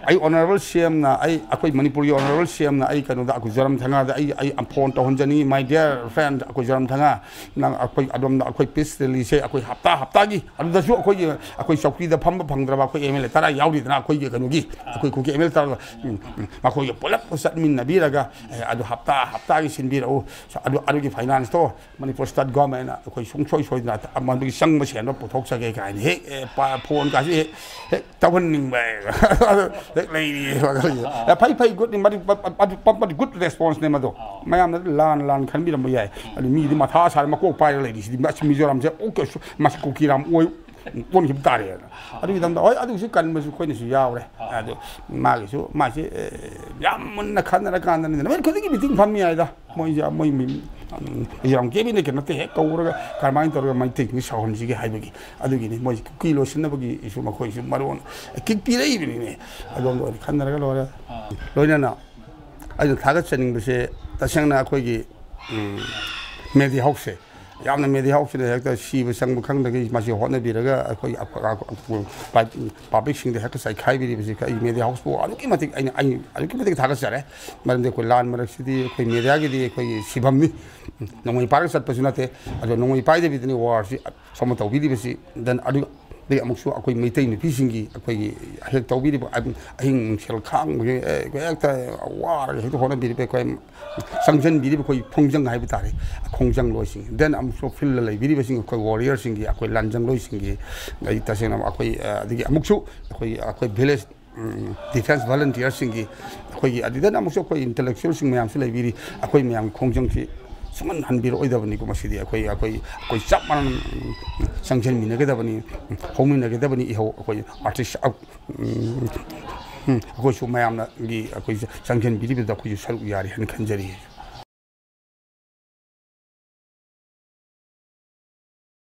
ꯑꯩ honourable C M ꯅ, ꯑꯩ, ꯑꯩꯈꯣꯏ ꯃꯅꯤꯄꯨꯔꯒꯤ honourable C M ꯅ ꯑꯩ ꯀꯩꯅꯣꯗ, ꯑꯩꯈꯣꯏ ꯖꯣꯔꯥꯝꯊꯪꯒꯥꯗ ꯑꯩ, ꯑꯩ phone ꯇꯧꯍꯟꯖꯅꯤꯡꯉꯤ, my dear friend, ꯑꯩꯈꯣꯏ ꯖꯣꯔꯥꯝꯊꯪꯒꯥ, ꯅꯪ ꯑꯩꯈꯣꯏ ꯑꯗꯣꯝꯗ ꯑꯩꯈꯣꯏ peace rally ꯁꯦ ꯑꯩꯈꯣꯏ ꯍꯞꯇꯥ ꯍꯞꯇꯥꯒꯤ, ꯑꯗꯨꯗꯁꯨ ꯑꯩꯈꯣꯏꯒꯤ, ꯑꯩꯈꯣꯏ ꯆꯧꯀ꯭ꯔꯤꯗ ꯐꯝꯕ ꯐꯪꯗ꯭ꯔꯕ ꯑꯩꯈꯣꯏ M L A ꯇꯔꯥ ꯌꯥꯎꯔꯤꯗꯅ, ꯑꯩꯈꯣꯏꯒꯤ ꯀꯩꯅꯣꯒꯤ, ꯑꯩꯈꯣꯏ ꯀꯨꯀꯤ M L A ꯇꯔꯥ, ꯎꯝ, ꯎꯝ, ꯃꯈꯣꯏꯒ ꯄꯨꯂꯞ ꯆꯠꯃꯤꯟꯅꯕꯤꯔꯒ, ꯑꯦ, ꯑꯗꯨ ꯍꯞꯇꯥ ꯍꯞꯇꯥꯒꯤ ꯁꯤꯟꯕꯤꯔꯛꯎ, ꯑꯗꯨ, ꯑꯗꯨꯒꯤ finance ꯇꯣ ꯃꯅꯤꯄꯨꯔ state government ꯅ ꯑꯩꯈꯣꯏ ꯁꯨꯡꯁꯣꯏ ꯁꯣꯏꯗꯅ ꯃꯗꯨꯒꯤ ꯆꯪꯕ ꯁꯦꯟꯗꯣ ꯄꯨꯊꯣꯛꯆꯒꯦ ꯀꯥꯏꯅ ꯍꯦꯛ, ꯑꯦ, ꯄ-, phone ꯀꯥꯁꯦ ꯍꯦꯛ, ꯍꯦꯛ ꯇꯧꯍꯟꯅꯤꯡꯕ ꯍꯦꯛ ꯂꯩꯔꯤ꯫ ꯑꯦ, ꯐꯩ, ꯐꯩ, good ꯅꯤ, ꯃꯗꯨ, ꯃꯗꯨ, ꯃꯗꯨ good response ꯅꯦ ꯃꯗꯣ꯫ ꯃꯌꯥꯝꯅ ꯂꯥꯟ, ꯂꯥꯟ ꯈꯟꯕꯤꯔꯝꯕ ꯌꯥꯏ꯫ ꯑꯗꯨ ꯃꯤꯗꯤ ꯃꯊꯥ ꯁꯥꯔ ꯃꯀꯣꯛ ꯄꯥꯏꯔ ꯂꯩꯔꯤꯁꯤꯗꯤ, ꯃꯁꯤ ꯃꯤꯖꯣꯔꯥꯝꯁꯦ, ꯑꯣ, ꯀꯩꯁꯨ, ꯃꯁꯤ ꯀꯨꯀꯤꯔꯥꯝ ꯑꯣꯏ, ꯑꯣꯟꯈꯤꯕ ꯇꯥꯔꯦꯅ꯫ ꯑꯗꯨꯒꯤ ꯃꯇꯝꯗ, ꯍꯣꯏ, ꯑꯗꯨꯒꯤꯁꯨ ꯀꯟꯕꯁꯨ ꯑꯩꯈꯣꯏꯅꯁꯨ ꯌꯥꯎꯔꯦ꯫ ꯑꯗꯨ ꯃꯥꯒꯤꯁꯨ, ꯃꯥꯁꯤ, ꯑꯦ, ꯌꯥꯝ ꯃꯨꯟꯅ ꯈꯟꯅꯔ ꯀꯥꯟꯗꯅꯤ꯫ ꯅꯨꯃꯤꯠ ꯈꯨꯗꯤꯡꯒꯤ meeting ꯐꯝꯃꯤ ꯍꯥꯏꯗ꯫ ꯃꯣꯏꯁꯦ, ꯃꯣꯏ ꯃꯤ, ꯎꯝ, ꯌꯥꯝ ꯀꯦꯕꯤꯅꯦꯠꯀ ꯅꯠꯇꯦ, ꯍꯦꯛ ꯀꯧꯔꯒ ꯀꯔꯝꯍꯥꯏꯅ ꯇꯧꯔꯒ ꯃꯩꯇꯩꯁꯤꯡꯁꯤ ꯁꯥꯎꯍꯟꯁꯤꯒꯦ ꯍꯥꯏꯕꯒꯤ꯫ ꯑꯗꯨꯒꯤꯅꯤ ꯃꯣꯏꯁꯦ ꯀꯨꯀꯤ ꯂꯣꯏꯁꯤꯟꯅꯕꯒꯤ ꯏꯁꯨ ꯃꯈꯣꯏꯁꯨ ꯃꯔꯣꯟ ꯀꯤꯛ ꯄꯤꯔꯛꯏꯕꯅꯤꯅꯦ꯫ ꯑꯗꯣꯝꯗ ꯑꯣꯏꯅ ꯈꯟꯅꯔꯒ ꯂꯣꯏꯔꯦ꯫ ꯂꯣꯏꯅꯅ ꯑꯩꯅ ꯊꯥꯒꯠꯆꯅꯤꯡꯕꯁꯦ, ꯇꯁꯦꯡꯅ ꯑꯩꯈꯣꯏꯒꯤ, ꯎꯝ, media house ꯁꯦ ꯌꯥꯝꯅ media house ꯁꯤꯅ ꯍꯦꯛꯇ ꯁꯤꯕ ꯆꯪꯕ ꯈꯪꯗꯒꯩ ꯃꯁꯤ ꯍꯣꯠꯅꯕꯤꯔꯒ ꯑꯩꯈꯣꯏ ꯑ-, ꯑ-, public ꯁꯤꯡꯗ ꯍꯦꯛꯇ ꯆꯥꯏꯈꯥꯏꯕꯤꯔꯤꯕꯁꯤ ꯑꯩ media house ꯄꯨ ꯑꯗꯨꯛꯀꯤ ꯃꯇꯤꯛ ꯑꯩꯅ, ꯑꯩ ꯑꯗꯨꯛꯀꯤ ꯃꯇꯤꯛ ꯊꯥꯒꯠꯆꯔꯦ꯫ ꯃꯔꯝꯗꯤ ꯑꯩꯈꯣꯏ ꯂꯥꯟ ꯃꯔꯛꯁꯤꯗꯤ ꯑꯩꯈꯣꯏ media ꯒꯤꯗꯤ ꯑꯩꯈꯣꯏꯒꯤ ꯁꯤꯐꯝꯅꯤ꯫ ꯅꯣꯡꯃꯩ ꯄꯥꯏꯔꯒ ꯆꯠꯄꯁꯨ ꯅꯠꯇꯦ꯫ ꯑꯗꯣ ꯅꯣꯡꯃꯩ ꯄꯥꯏꯗꯕꯤꯗꯅꯤ war ꯁꯤ ꯁꯣꯝꯗ ꯇꯧꯕꯤꯔꯤꯕꯁꯤ꯫ Then ꯑꯗꯨ, ꯑꯗꯒꯤ ꯑꯃꯨꯛꯁꯨ ꯑꯩꯈꯣꯏ ꯃꯩꯇꯩ ꯅꯨꯄꯤꯁꯤꯡꯒꯤ ꯑꯩꯈꯣꯏꯒꯤ ꯍꯦꯛ ꯇꯧꯕꯤꯔꯤꯕ ꯑꯍꯤꯡ ꯅꯨꯡꯁꯦꯜ ꯈꯥꯡꯕꯒꯤ, ꯑꯦ, ꯍꯦꯛꯇ ꯋꯥꯔꯒ ꯍꯦꯛꯇ ꯍꯣꯠꯅꯕꯤꯔꯤꯕ ꯑꯩꯈꯣꯏ ꯆꯪꯁꯤꯟꯕꯤꯔꯤꯕ ꯑꯩꯈꯣꯏ ꯈꯣꯡꯖꯪ ꯍꯥꯏꯕ ꯇꯥꯔꯦ, ꯈꯣꯡꯖꯪ ꯂꯣꯏꯁꯤꯡ꯫ Then ꯑꯃꯨꯛꯁꯨ field ꯗ ꯂꯩꯕꯤꯔꯤꯕꯁꯤꯡ ꯑꯩꯈꯣꯏ warrior ꯁꯤꯡꯒꯤ, ꯑꯩꯈꯣꯏ ꯂꯥꯟꯖꯪ ꯂꯣꯏꯁꯤꯡꯒꯤ, ꯑꯩ ꯇꯁꯦꯡꯅ ꯑꯩꯈꯣꯏ, ꯑ, ꯑꯗꯒꯤ ꯑꯃꯨꯛꯁꯨ ꯑꯩꯈꯣꯏ, ꯑꯩꯈꯣꯏ village, ꯎꯝ, defence volunteer ꯁꯤꯡꯒꯤ, ꯑꯩꯈꯣꯏꯒꯤ ꯑꯗꯨꯗꯅ ꯑꯃꯨꯛꯁꯨ ꯑꯩꯈꯣꯏ intellectual ꯁꯤꯡ ꯃꯌꯥꯝꯁꯨ ꯂꯩꯕꯤꯔꯤ꯫ ꯑꯩꯈꯣꯏ ꯃꯌꯥꯝꯒꯤ ꯈꯣꯡꯖꯪꯁꯤ ꯁꯨꯡꯍꯟ ꯍꯟꯕꯤꯔꯛꯑꯣꯏꯗꯕꯅꯤꯀꯣ꯫ ꯃꯁꯤꯗꯤ ꯑꯩꯈꯣꯏ, ꯑꯩꯈꯣꯏ, ꯑꯩꯈꯣꯏ ꯆꯞ ꯃꯥꯟꯅꯅ, ꯎꯝ, ꯆꯪꯁꯤꯟꯃꯤꯟꯅꯒꯗꯕꯅꯤ, ꯎꯝ, ꯍꯧꯃꯤꯟꯅꯒꯗꯕꯅꯤ꯫ ꯏꯍꯧ ꯑꯩꯈꯣꯏ artist, ꯑ, ꯎꯝ, ꯎꯝ, ꯑꯩꯈꯣꯏꯁꯨ ꯃꯌꯥꯝꯅꯒꯤ ꯑꯩꯈꯣꯏ ꯆꯪꯁꯤꯟꯕꯤꯔꯤꯕꯗ ꯑꯩꯈꯣꯏꯁꯨ ꯁꯔꯨꯛ ꯌꯥꯔꯤ ꯍꯥꯏꯅ ꯈꯟꯖꯔꯤ꯫